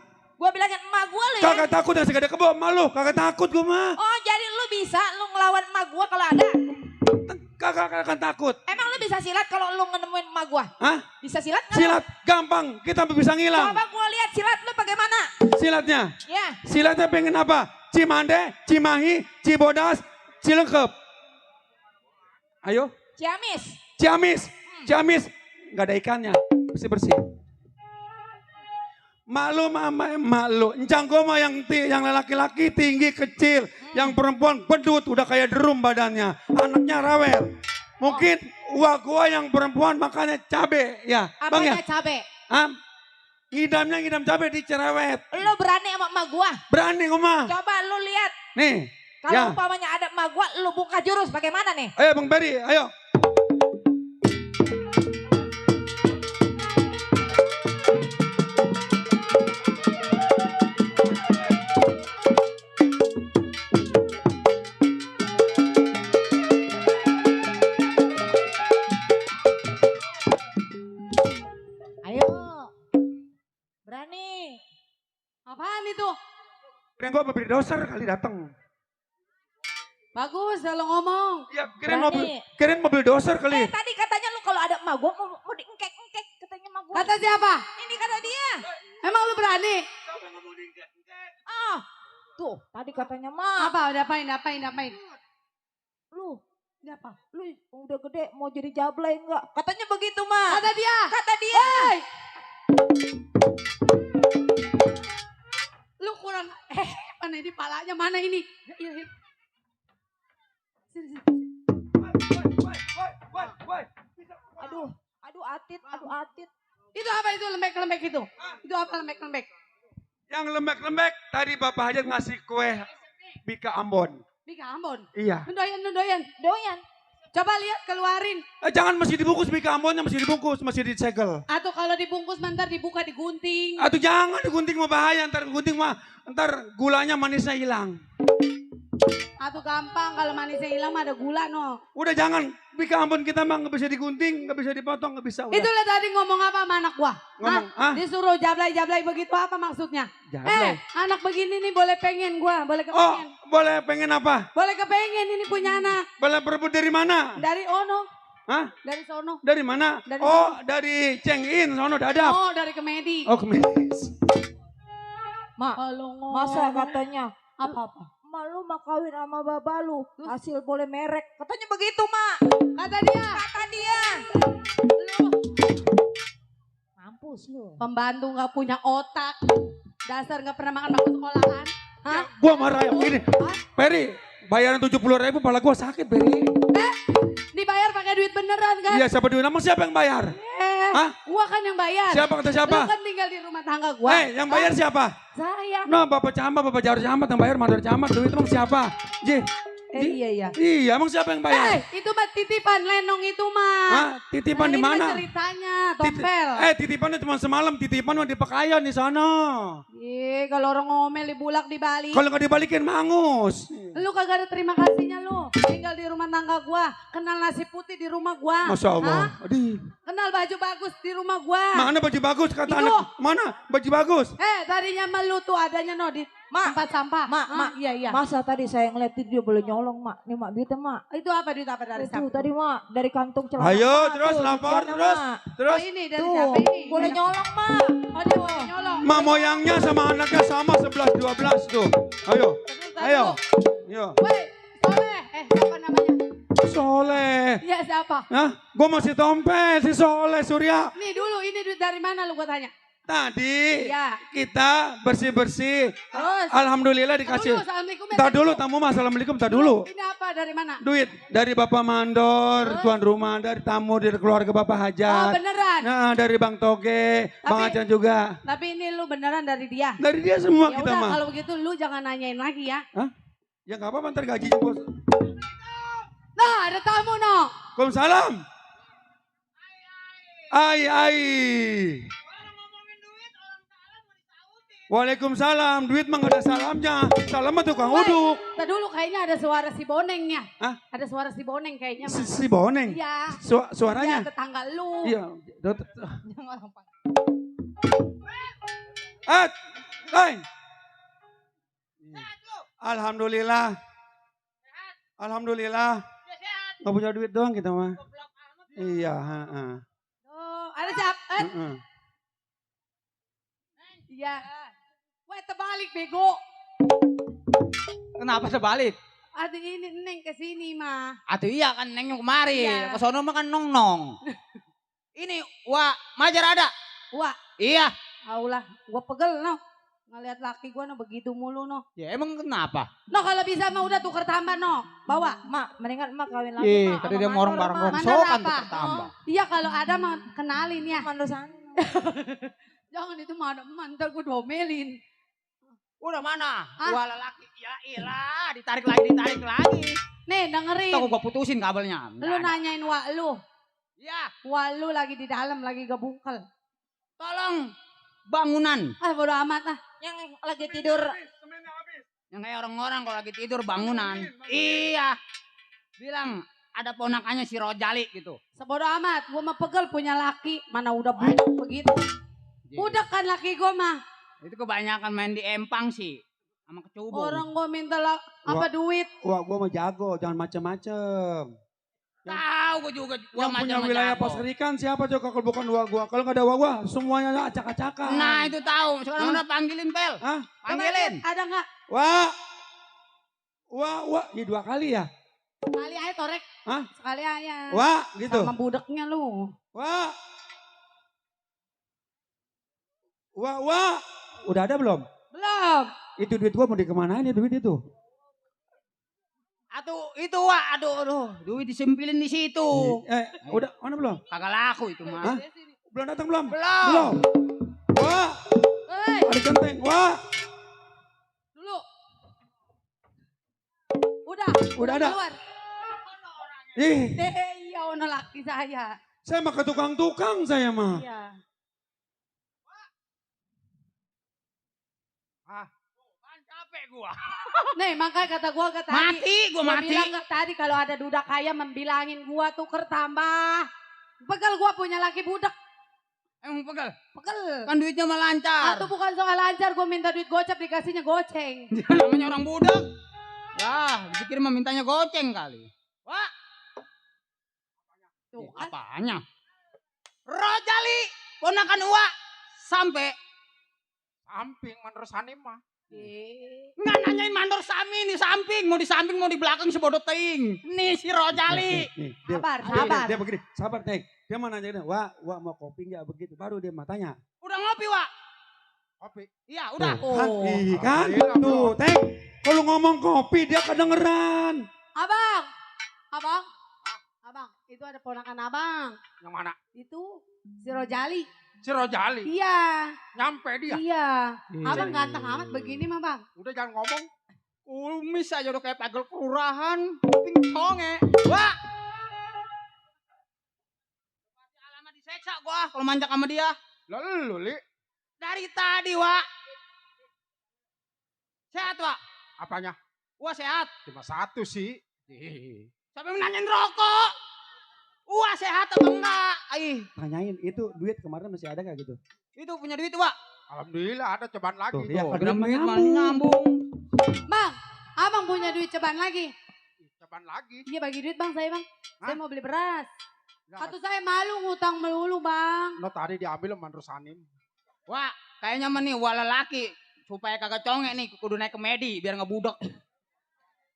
Gua bilangin emak gua lu ya. Kagak takut yang segede kebo malu. Kagak takut gue mah. Oh jadi lu bisa lu ngelawan emak gua kalau ada. Kagak akan takut. Emang lu bisa silat kalau lu nemuin emak gua? Hah? Bisa silat nggak? Silat gampang. Kita bisa ngilang. Coba gua lihat silat lu bagaimana. Silatnya. Ya. Silatnya pengen apa? Cimande, Cimahi, Cibodas, Cilengkep. Ayo. Ciamis. Ciamis. Ciamis. Gak ada ikannya. Bersih-bersih. Malu mama, malu. Encang gue mah yang laki-laki tinggi kecil. Yang perempuan bedut udah kayak drum badannya. Anaknya rewel. Mungkin uang gua yang perempuan makannya cabe. Ya, Bang ya. Apanya cabe? Ngidamnya ngidam cabe dicerewet. Lu berani sama emak gua? Berani gua mah. Coba lu lihat. Nih. Kalau Ya. umpamanya ada emak gua, lu buka jurus bagaimana nih? Ayo Bang Beri, ayo. Ayo. Berani. Apaan itu? Kira gua beri doser kali datang. Bagus dah lo ngomong. Ya, Berani. kirain mobil doser kali. Tadi katanya lu kalau ada emak gua mau diengkek-engkek katanya emak gua. Kata siapa? Ini kata dia. Emang lu berani? Ah, tuh tadi katanya mah. Apa? Dapain? Lu, Ada apa? lu udah gede mau jadi jablay enggak? Katanya begitu mah. Kata dia. Kata dia. Hei! Lu kurang, mana ini palanya, mana ini? Iya. Sini. Aduh atit. Itu apa itu lembek-lembek itu? Itu apa lembek-lembek? Yang lembek-lembek tadi Bapak Hajat ngasih kue Bika Ambon. Bika Ambon. Iya. Doyan. Doyan. Coba lihat keluarin. Jangan masih dibungkus Bika Ambonnya, masih dibungkus, masih disegel. Atau kalau dibungkus ntar dibuka digunting. Atau jangan digunting mah bahaya, ntar gunting mah ntar gulanya manisnya hilang. Atau gampang kalau manisnya hilang mah ada gula no. Udah jangan, Bika Ambon kita mah nggak bisa digunting, nggak bisa dipotong, nggak bisa. Udah. Itulah tadi ngomong apa sama anak gua? Ngomong, Hah? Disuruh jablay begitu apa maksudnya? Jablay. Anak begini nih boleh pengen gua, boleh Oh, kepengen. boleh pengen apa? Boleh kepengen ini punya anak. Boleh berebut dari mana? Dari Ono, Hah? dari sono. Dari mana? Dari Oh, dari Cengin, sono dadap. Oh, dari Kemedi. Oh, kemis. Mak, Kalau masa katanya apa-apa? Mak lu mah kawin sama baba lu, hasil boleh merek. Katanya begitu, Mak. Kata dia, Kata dia. lu Mampus lu. pembantu nggak punya otak. Dasar nggak pernah makan bangku sekolahan. Hah? Gua marah ya begini. Hah? Peri, bayaran 70.000 pala gua sakit, Peri. Dibayar pakai duit beneran kan? Iya, siapa duit? Emang siapa yang bayar? Hah? Gua kan yang bayar. Siapa kata siapa? Lu kan tinggal di rumah tangga gua. Yang bayar siapa? Saya. Nah, Bapak Camat, Bapak Jarur Camat yang bayar, Mandor Camat, duit emang siapa? Ji, Iya. Iya, emang siapa yang bayar? Itu mah titipan lenong itu mah. Hah? Titipan Nah, di ini mah mana? ceritanya, Titi- topel. Titipan cuma semalam, titipan mah di Pekayan di sana. Kalau orang ngomel dibulak di Bali. Kalau nggak dibalikin mangus. Lu kagak ada terima kasihnya lu. Tinggal di rumah tangga gua. Kenal nasi putih di rumah gua. Masya Allah. Hah? Aduh. Kenal baju bagus di rumah gua. Mana baju bagus kata Itu. anak? Mana baju bagus? Tadinya malu tuh adanya no di tempat sampah. Mak, Iya. Masa tadi saya ngeliatin dia boleh nyolong, Mak. Nih, Mak, duitnya, Mak. Itu apa duit apa dari Itu siapa? tadi, Mak, dari kantong celana. Ayo Mak, terus tuh, lapor cuciannya, terus. Mak. Terus. ini dari Tuh, siapa ini? boleh nyolong, Mak. Oh dia boleh nyolong. Mak moyangnya sama anaknya sama 11-12 tuh. Ayo. Ayo. Ayo. Woi, Soleh. Siapa namanya? Soleh. Iya siapa? Hah? Gue masih tompel si Soleh Surya. Nih dulu ini duit dari mana lu gua tanya? Tadi Iya. kita bersih-bersih. Terus? Alhamdulillah dikasih. Dulu, assalamualaikum. Tar dulu tamu mah assalamualaikum tar dulu. Ini apa dari mana? Duit dari Bapak Mandor, Terus? tuan rumah, dari tamu, dari keluarga Bapak Oh Hajat. beneran. Nah, dari Bang Toge, Bang Tapi- Acan juga. Tapi ini lu beneran dari dia. Dari dia semua Ya kita udah mah. kalau begitu lu jangan nanyain lagi ya. Ya nggak apa-apa ntar gajinya bos. Nah ada tamu no. Waalaikumsalam. Ai. Waalaikumsalam. Duit mah nggak ada salamnya. Salam mah tukang Woi, uduk. Tadi dulu kayaknya ada suara si Bonengnya. Hah? Ada suara si Boneng kayaknya mah. Si Boneng. Iya. Suaranya. Iya tetangga lu. Iya. Yang orang Hai. Alhamdulillah. Alhamdulillah. Nggak punya duit doang kita mah. Iya. Oh, ada siapa? Iya. Wah terbalik bego. Kenapa sebalik? Ada ini Neng kesini mah. Atuh iya kan Neng yang kemari. Iya. Ke sono mah kan nong. Ini, wah, Majar ada. Wah, Iya. aulah, gua pegel no. Ngeliat laki gua no begitu mulu no. Ya emang kenapa? No kalau bisa mah udah tuker tambah no. Bawa. Mak, mendingan Mak kawin lagi, Ih, Mak. tadi sama dia ngorong Mandor, bareng Mak. Mandor rongsokan apa? tuh pertambah. Iya kalau ada mah kenalin ya. Mandor sana. Jangan itu mah ada mantar gua domelin. Udah mana? Hah? Wah lelaki. Ya ilah, ditarik lagi. Nih dengerin. Tuh gua putusin kabelnya. Lu nanyain wak lu. Ya, Wak lu lagi di dalam lagi gebungkel. tolong bangunan. Bodo amat ah. Yang lagi tidur. Yang kayak orang-orang kalau lagi tidur bangunan. Iya. Bilang ada ponakannya si Rojali gitu. Sebodo amat. Gua mah pegel punya laki. Mana udah budak begitu. Budak kan laki gua mah. Itu kebanyakan main di empang sih. Sama kecubung. Orang gua minta apa duit. Wah, gua mah jago, jangan macem-macem. Tahu gua juga. Gua Yang punya macam-macam wilayah jago. pos Rikan siapa coba kalau bukan gua? Kalau nggak ada gua, semuanya acak-acakan. Nah itu tahu. Sekarang udah panggilin Pel. Hah? Panggilin. Coba, ada nggak? Wah, ini 2 kali ya? Sekali aja torek. Hah? Sekali aja. Wah, gitu. Sama budaknya lu. Wah. Udah ada belum? Belum. Itu duit gua mau dikemanain ya duit itu? Aduh itu wah. Aduh. Duit disempilin di situ. Udah, mana belum? Kagak laku itu mah. Hah? Belum datang belum? Belum. Wah, Hei, ada centeng. Wah, dulu. Udah ada. Keluar. Ih, Iya, ono laki saya. saya mah ke tukang-tukang saya mah. Iya. Capek gua. Nih, makanya kata gua tadi. Gua mati. Bilang nggak tadi kalau ada duda kaya membilangin gua tuker tambah. Pegel gua punya laki budak. Emang pegel. Pegel. Kan duitnya mah lancar. Atau bukan soal lancar, gua minta duit gocap dikasihnya goceng. Namanya orang budak. Ya, dipikir mah mintanya goceng kali. Wah, Tuh kan. apanya? Rojali, ponakan Uwa. Sampai. Samping, mandor sanim mah. Nggak nanyain mandor sami nih samping. Mau di samping, mau di belakang sebodoh teing. Nih si Rojali. Sabar. Dia begini, sabar Teng. Dia mau nanya, wah mau kopi nggak begitu? Baru dia mau tanya. Udah ngopi, Wak? Kopi? Iya, udah. Kan, tuh Teng. Kalau ngomong kopi dia kedengeran. Abang. Itu ada ponakan abang. Yang mana? Itu si Rojali. Si Rojali. Iya. Nyampe dia. Iya. Abang ganteng amat begini mah bang. Udah jangan ngomong. Kumis aja udah kayak pagel kelurahan. Kuping conge. Wah. Pasti alamat diseksa gua kalau manjak sama dia. Lalu, Li. Dari tadi, Wak. Sehat, Wak. Apanya? Wah, sehat. Cuma satu sih. Siapa yang nanyain rokok? Wah, sehat apa enggak? Tanyain itu duit kemarin masih ada nggak gitu? Itu punya duit, Wak. Alhamdulillah ada cobaan lagi Tuh, tuh. ya, Ada duit duit mah mana nyambung. Bang, abang punya duit ceban lagi. Cobaan lagi. Iya bagi duit bang saya bang. Saya mau beli beras. Nggak, Atau saya malu ngutang melulu bang. no tadi diambil sama Rusanim. Wah, kayaknya mah nih wah lelaki supaya kagak conge nih kudu naik ke Medi biar nggak budek.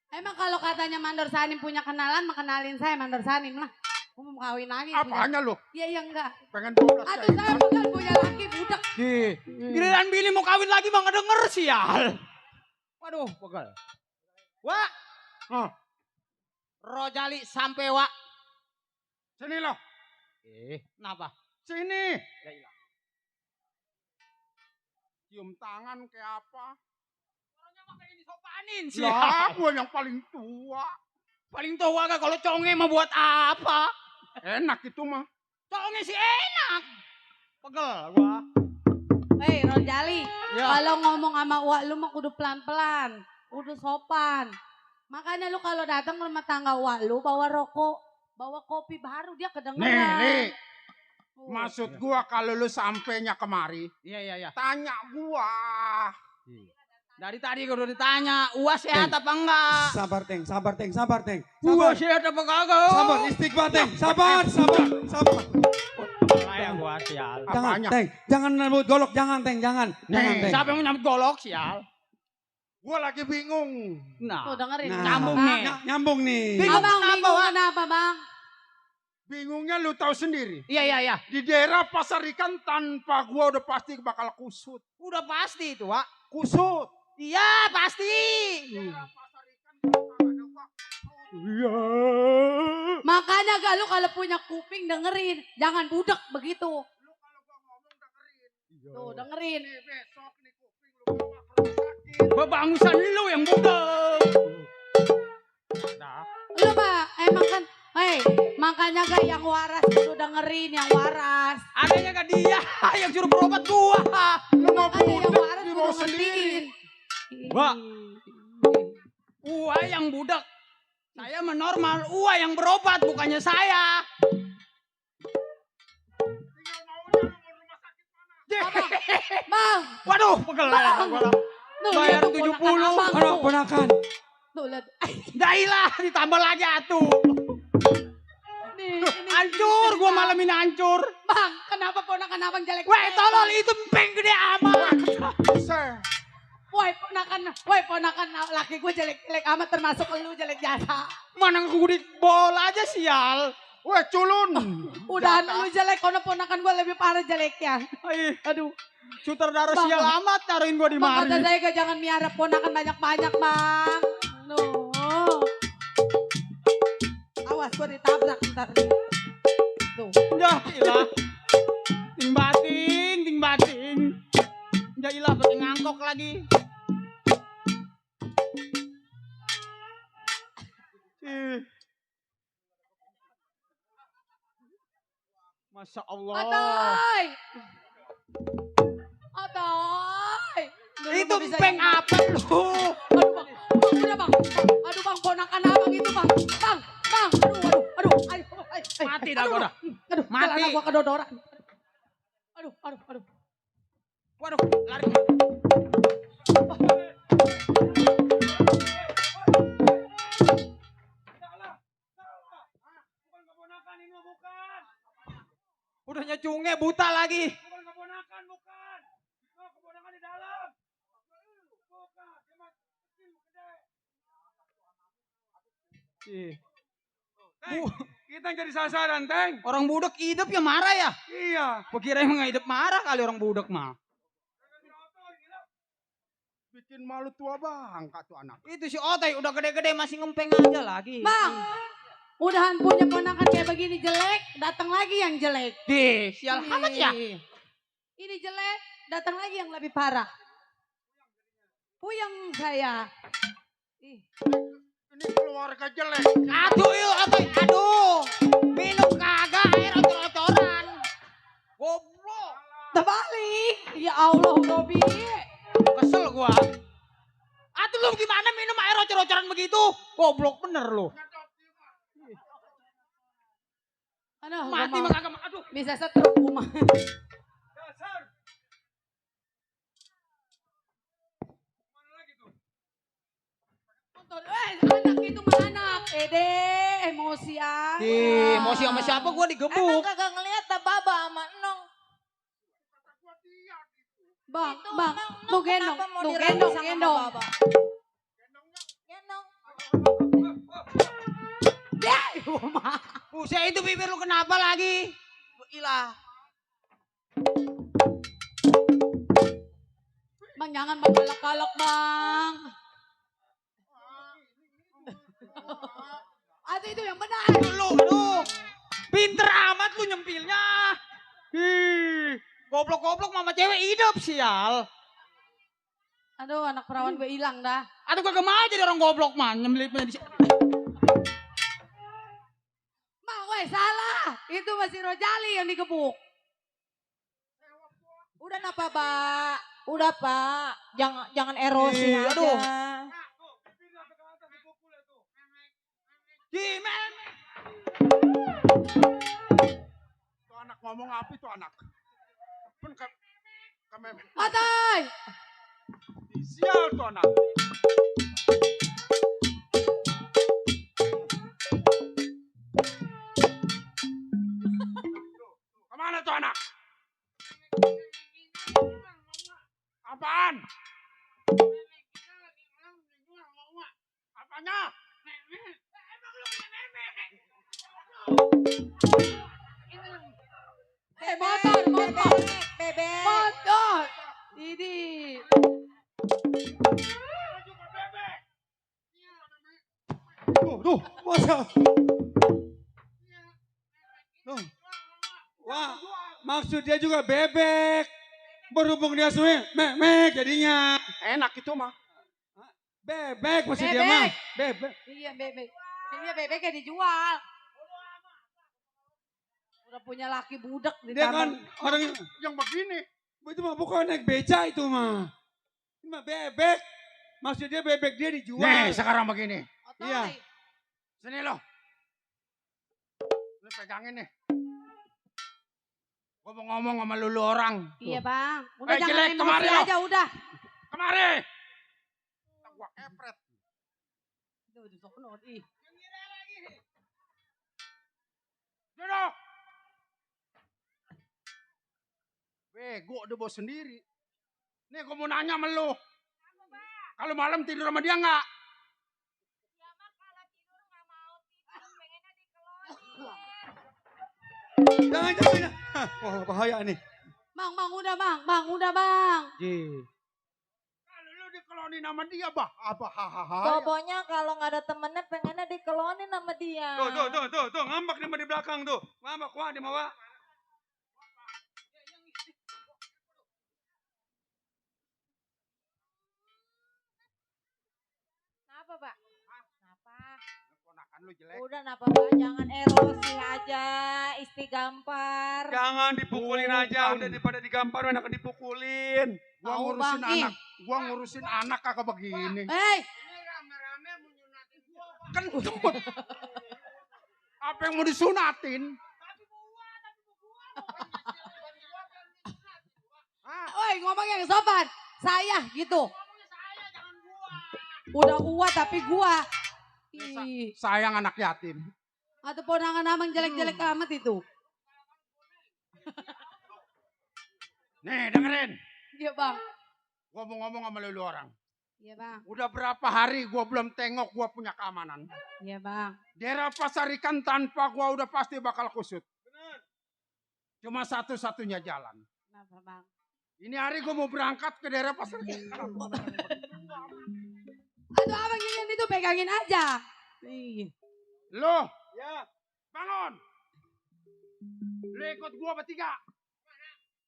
Emang kalau katanya Mandor Sanim punya kenalan, mah kenalin saya Mandor Sanim lah. Aku mau kawin lagi. Apanya lu? Iya iya enggak. Pengen 12 Atau kayak saya gimana? bukan punya laki budak. Giliran bini mau kawin lagi mah nggak denger sial. Waduh, pegel. Wah, Rojali sampai Wak. Sini loh. Kenapa? Sini. Cium tangan kayak apa? Orangnya mah pengen disopanin Lah, sial. gua yang paling tua. Paling tua gak kalau conge mah buat apa? Enak itu mah. Conge sih enak. Pegel gua. Hei Rojali, Ya. kalau ngomong sama Wak lu mah kudu pelan-pelan. Kudu sopan. Makanya lu kalau datang ke rumah tangga Wak lu bawa rokok. Bawa kopi baru dia kedengeran. Nih. Tuh. Maksud gua kalau lu sampainya kemari, Iya. tanya gua. Dari tadi gua udah ditanya, Uas sehat apa enggak? Sabar teng. Uas sehat apa kagak? Sabar, istighfar teng. Sabar. Kayak gua sial. Jangan Apanya? teng, jangan nyambut golok, jangan teng. Jangan teng. Siapa yang mau nyambut golok sial? Gua lagi bingung. Tuh Nah, dengerin. Nah, nyambung Bang. nih. Nyambung nih. Bingung Abang kenapa, bingung Wak? kenapa bang? Bingungnya lu tahu sendiri. Iya. Di daerah pasar ikan tanpa gua udah pasti bakal kusut. Udah pasti itu, Wak. Kusut. Iya, pasti. Pasar ikan tanpa ada gua kusut. Iya. Makanya gak lu kalau punya kuping dengerin. Jangan budak begitu. Lu kalau gua ngomong dengerin. Tuh dengerin. Nih besok nih kuping lu bawa ke rumah sakit. Bebangsan lu yang budek. Lu mah emang kan. Hei, makanya gak yang waras kudu dengerin yang waras. Adanya gak dia yang suruh berobat gua. Lu mau Makanya yang budek waras di kudu bawah sendiri. ngertiin. Wak. Ua yang budek. Saya menormal, Ua yang berobat bukannya saya. Tinggal maunya lu mau rumah sakit mana? Bang, Waduh, pegel ya. tuh Bayar lihat tuh 70. ponakan abang Anak tuh. ponakan. Tuh lihat. Dailah ditambah lagi atuh. Nih, ini. Hancur, gua malam ini hancur. Bang, kenapa ponakan abang jelek? Weh, tolol itu empeng gede amat. Saya. Woi ponakan laki gue jelek-jelek amat termasuk lu jelek jasa. Mana ngegudit bola aja sial. Weh culun. Udah lu jelek, kono ponakan gue lebih parah jeleknya. Aduh. Sutradara Bang, sial amat taruhin gua di Bang kata mari. saya ke jangan miara ponakan banyak-banyak bang. No. Awas gue ditabrak ntar. Tuh. Jailah. Ting bating. Jailah pakai ngangkok lagi. Masya Allah. Atoy. Itu empeng apa lu? Aduh bang, udah bang. Aduh bang, ponakan abang itu bang. Bang. Aduh. Mati dah gua dah. Aduh, Mati. celana gua kedodoran. Aduh. Waduh, lari. Udah nyecunge buta lagi. Bukan keponakan, bukan. Keponakan di dalam. Bukan, dia mah kecil, gede. Kita yang jadi sasaran, Teng. Orang budak hidup ya marah ya? Iya. Gua kira emang hidup marah kali orang budak mah. Bikin malu tua bangka tuh anak. Itu si Otoy udah gede-gede masih ngempeng aja lagi. Bang, udahan punya ponakan kayak begini jelek, datang lagi yang jelek. Dih, sial amat ya. Ini jelek, datang lagi yang lebih parah. Puyeng saya. Ih, Ini keluarga jelek. Aduh yuk, aduh. Minum kagak air ocor-ocoran. Goblok. terbalik. Ya Allah, Robi. Kesel gua. Aduh lu gimana minum air ocor-ocoran begitu? Goblok bener lu. Aduh, Mati gua mah mau- kagak. Aduh. bisa setruk gua mah. Nonton, anak itu mah anak. Emosi aja. Emosi sama siapa gua Emang digebuk. kagak ngeliat tak baba sama enong. Bang, Itu bang, emang tuh enong gendong, kenapa mau tuh dirayu gendong, sama gendong. baba? Gendong. Deh, gua mah. Buset itu bibir lu kenapa lagi? Ilah. Bang, jangan bang galak-galak, Bang. Aduh, itu yang benar. Aduh. Pinter amat lu nyempilnya. Goblok-goblok mama cewek hidup sial. Aduh, anak perawan gue hilang dah. Aduh kagak mau jadi orang goblok man. Nyemilipnya di Bang, weh, salah. Itu masih Rojali yang digebuk. Udah napa, Pak? Udah, Pak. Jangan erosi Ih, aja. aduh. Gimana? Tuh anak ngomong apa tuh anak? Pun kememek. Atai. Sial tuh anak. Kemana tuh anak? Apaan? Apanya? Motor. Bebek. Motor. Ini. Tuh, masa. Tuh. Wah, maksud dia juga bebek. Berhubung dia suwe, mek jadinya. Enak itu mah. Bebek maksud dia mah. Bebek. Iya, bebek. Iya, bebeknya dijual. Udah punya laki budak Dia kan ditambah. orang Yang begini. itu mah bukan naik beca itu mah. Ini mah bebek. Maksud dia bebek dia dijual. Nih sekarang begini. Otoy. Iya. Sini lo. Lu pegangin nih. Gua mau ngomong sama lu orang. Iya, Bang. Udah Eh, jangan jelek, emosi kemari lo. aja, udah. Kemari. Gua kepret. Tuh, di sono. Ih. Duduk. Bego dia bawa sendiri. Nih gua mau nanya sama lu. Kalau malam tidur sama dia enggak? Jangan. Hah, wah, bahaya nih. Bang, Bang, udah, Bang. Kalau lu dikelonin sama dia, bah. Apa hahaha. Bobonya kalau nggak ada temennya pengennya dikelonin sama dia. Tuh, ngambak dia mah di belakang tuh. Ngambak, wah dia mah. Kenapa, Pak? Kenapa? Ponakan lu jelek. Udah napa, Pak? Jangan erosi aja, istigampar. Jangan dipukulin aja, Bukan. udah daripada digampar enak dipukulin. Gua Tahu, ngurusin Bang, ih. anak. Gua ngurusin anak kagak begini. Hei, Kentut. Apa yang mau disunatin? oi, ngomong yang sopan. Saya gitu. Udah gua tapi gua. Ih, Sayang anak yatim. atau ponangan amang jelek-jelek amat itu. Nih dengerin. Iya, Bang. Gua mau ngomong sama lu orang. Iya, Bang. Udah berapa hari gua belum tengok gua punya keamanan. Iya, Bang. Daerah pasar ikan tanpa gua udah pasti bakal kusut. Cuma satu-satunya jalan. Kenapa, Bang? Ini hari gua mau berangkat ke daerah pasar ikan. Aduh, abang yang itu pegangin aja. Ih. Lo, Ya, bangun. Lo ikut gua bertiga.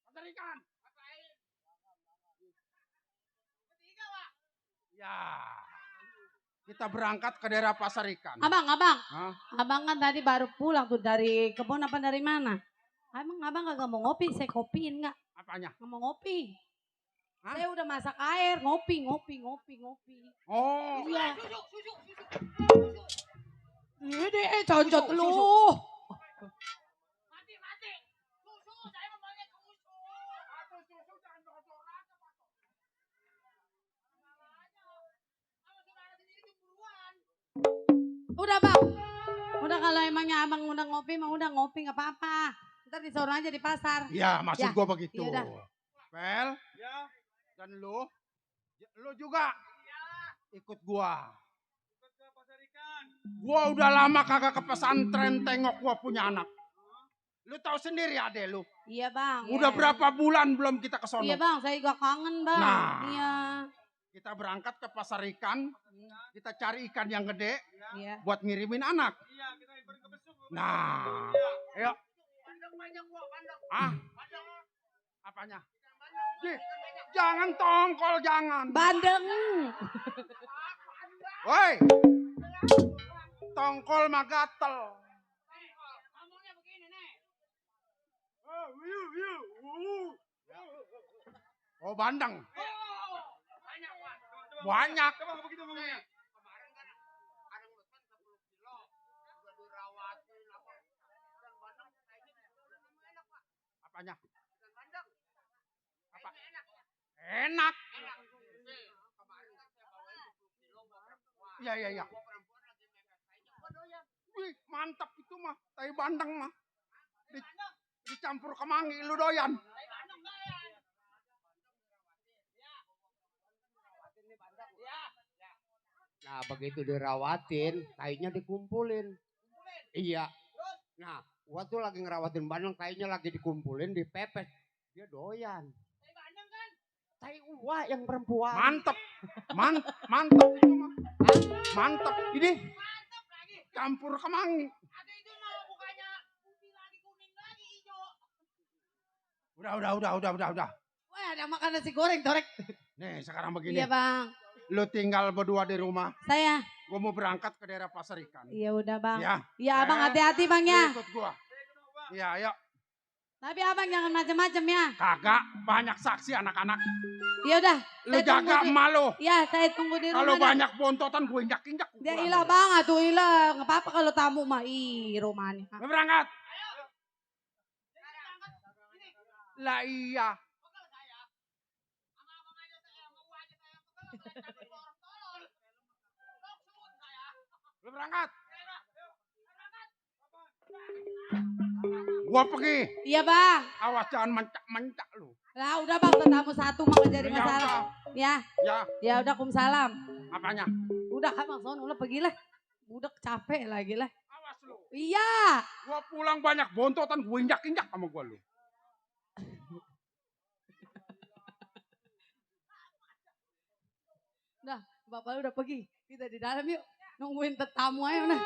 Pasar ikan. Ya. Kita berangkat ke daerah pasar ikan. Abang. Hah? Abang kan tadi baru pulang tuh dari kebun apa dari mana? Emang abang kagak mau ngopi? Saya kopiin nggak? Apanya? Nggak mau ngopi. Hah? Saya udah masak air, ngopi. Oh, Iya. Ini concot lu. Mati. Susu, saya mau pakai susu. Susu jangan dosor-dosoran. Udah bang. Udah kalau emangnya abang udah ngopi, mah udah ngopi nggak apa-apa. Ntar disuruh aja di pasar. Iya, maksud Ya. gua begitu. Yaudah. Pel, Ya. dan lu juga ikut gua. Ikut ke pasar ikan. Gua udah lama kagak ke pesantren tengok gua punya anak. Lu tahu sendiri ade lu. Iya bang. Udah iya. berapa bulan belum kita ke sono. Iya bang, saya juga kangen bang. Nah. Iya. Kita berangkat ke pasar ikan. Kita cari ikan yang gede Iya. buat ngirimin anak. Iya, kita impor ke besuk. Nah, ayo. Ah, apanya? Jangan tongkol, jangan. Bandeng. Woi, tongkol mah gatel. Ngomongnya begini nih. Oh, bandeng. Banyak, Pak. Banyak. Coba begitu ngomongnya. Kemarin kan ada pesan 10 kilo. Udah dirawatin apa. Dan bandeng kayaknya enak, Pak. Apanya? Dan bandeng. Apa? Kayaknya enak ya. Enak. Enak. Nih, kemarin kan saya bawain 10 kilo buat perempuan. Iya. Buat perempuan lagi mepet. Kayaknya gua doyan. Wih, mantap itu mah. Tai bandeng mah. Dicampur kemangi, lu doyan. Tai bandeng doyan. Nah begitu dirawatin, tainya dikumpulin. Iya. Nah, gua tuh lagi ngerawatin bandeng, tainya lagi dikumpulin, dipepes. Dia doyan. Tai bandeng kan? Tai uwa yang perempuan. Mantep. Mantep itu mah. Mantep. Ini Mantap lagi. campur kemangi. Ada itu malah bukannya putih lagi, kuning lagi, hijau. Udah. Wah ada makan nasi goreng torek. Nih, sekarang begini. Iya bang. Lu tinggal berdua di rumah. Saya. Gua mau berangkat ke daerah pasar ikan. Iya udah bang. Ya. Iya abang hati-hati bang Lu ya. ikut gua. Iya, ayo. Tapi abang jangan macem-macem ya. Kagak banyak saksi anak-anak. Iya udah. Lu saya tunggu jaga di- emak lu. Iya saya tunggu di rumah. Kalau dah. banyak bontotan gue injak-injak. Dia ilah banget tuh ilah. Nggak apa-apa kalau tamu mah. Ih rumahnya. Lu berangkat. Lah iya. Lu berangkat. Gua pergi. Iya bang. Awas jangan mencak-mencak lu. Lah udah bang tamu satu mah nggak jadi Ya masalah. udah. Ya. Ya, Ya udah kumsalam. apanya? Udah kan bang Son. Udah pergilah. Udah capek lagi lah. Awas lu. Iya. Gua pulang banyak bontotan gue injak-injak sama gua lu. Udah bapak lu udah pergi. Kita di dalam yuk. Nungguin tetamu aja udah.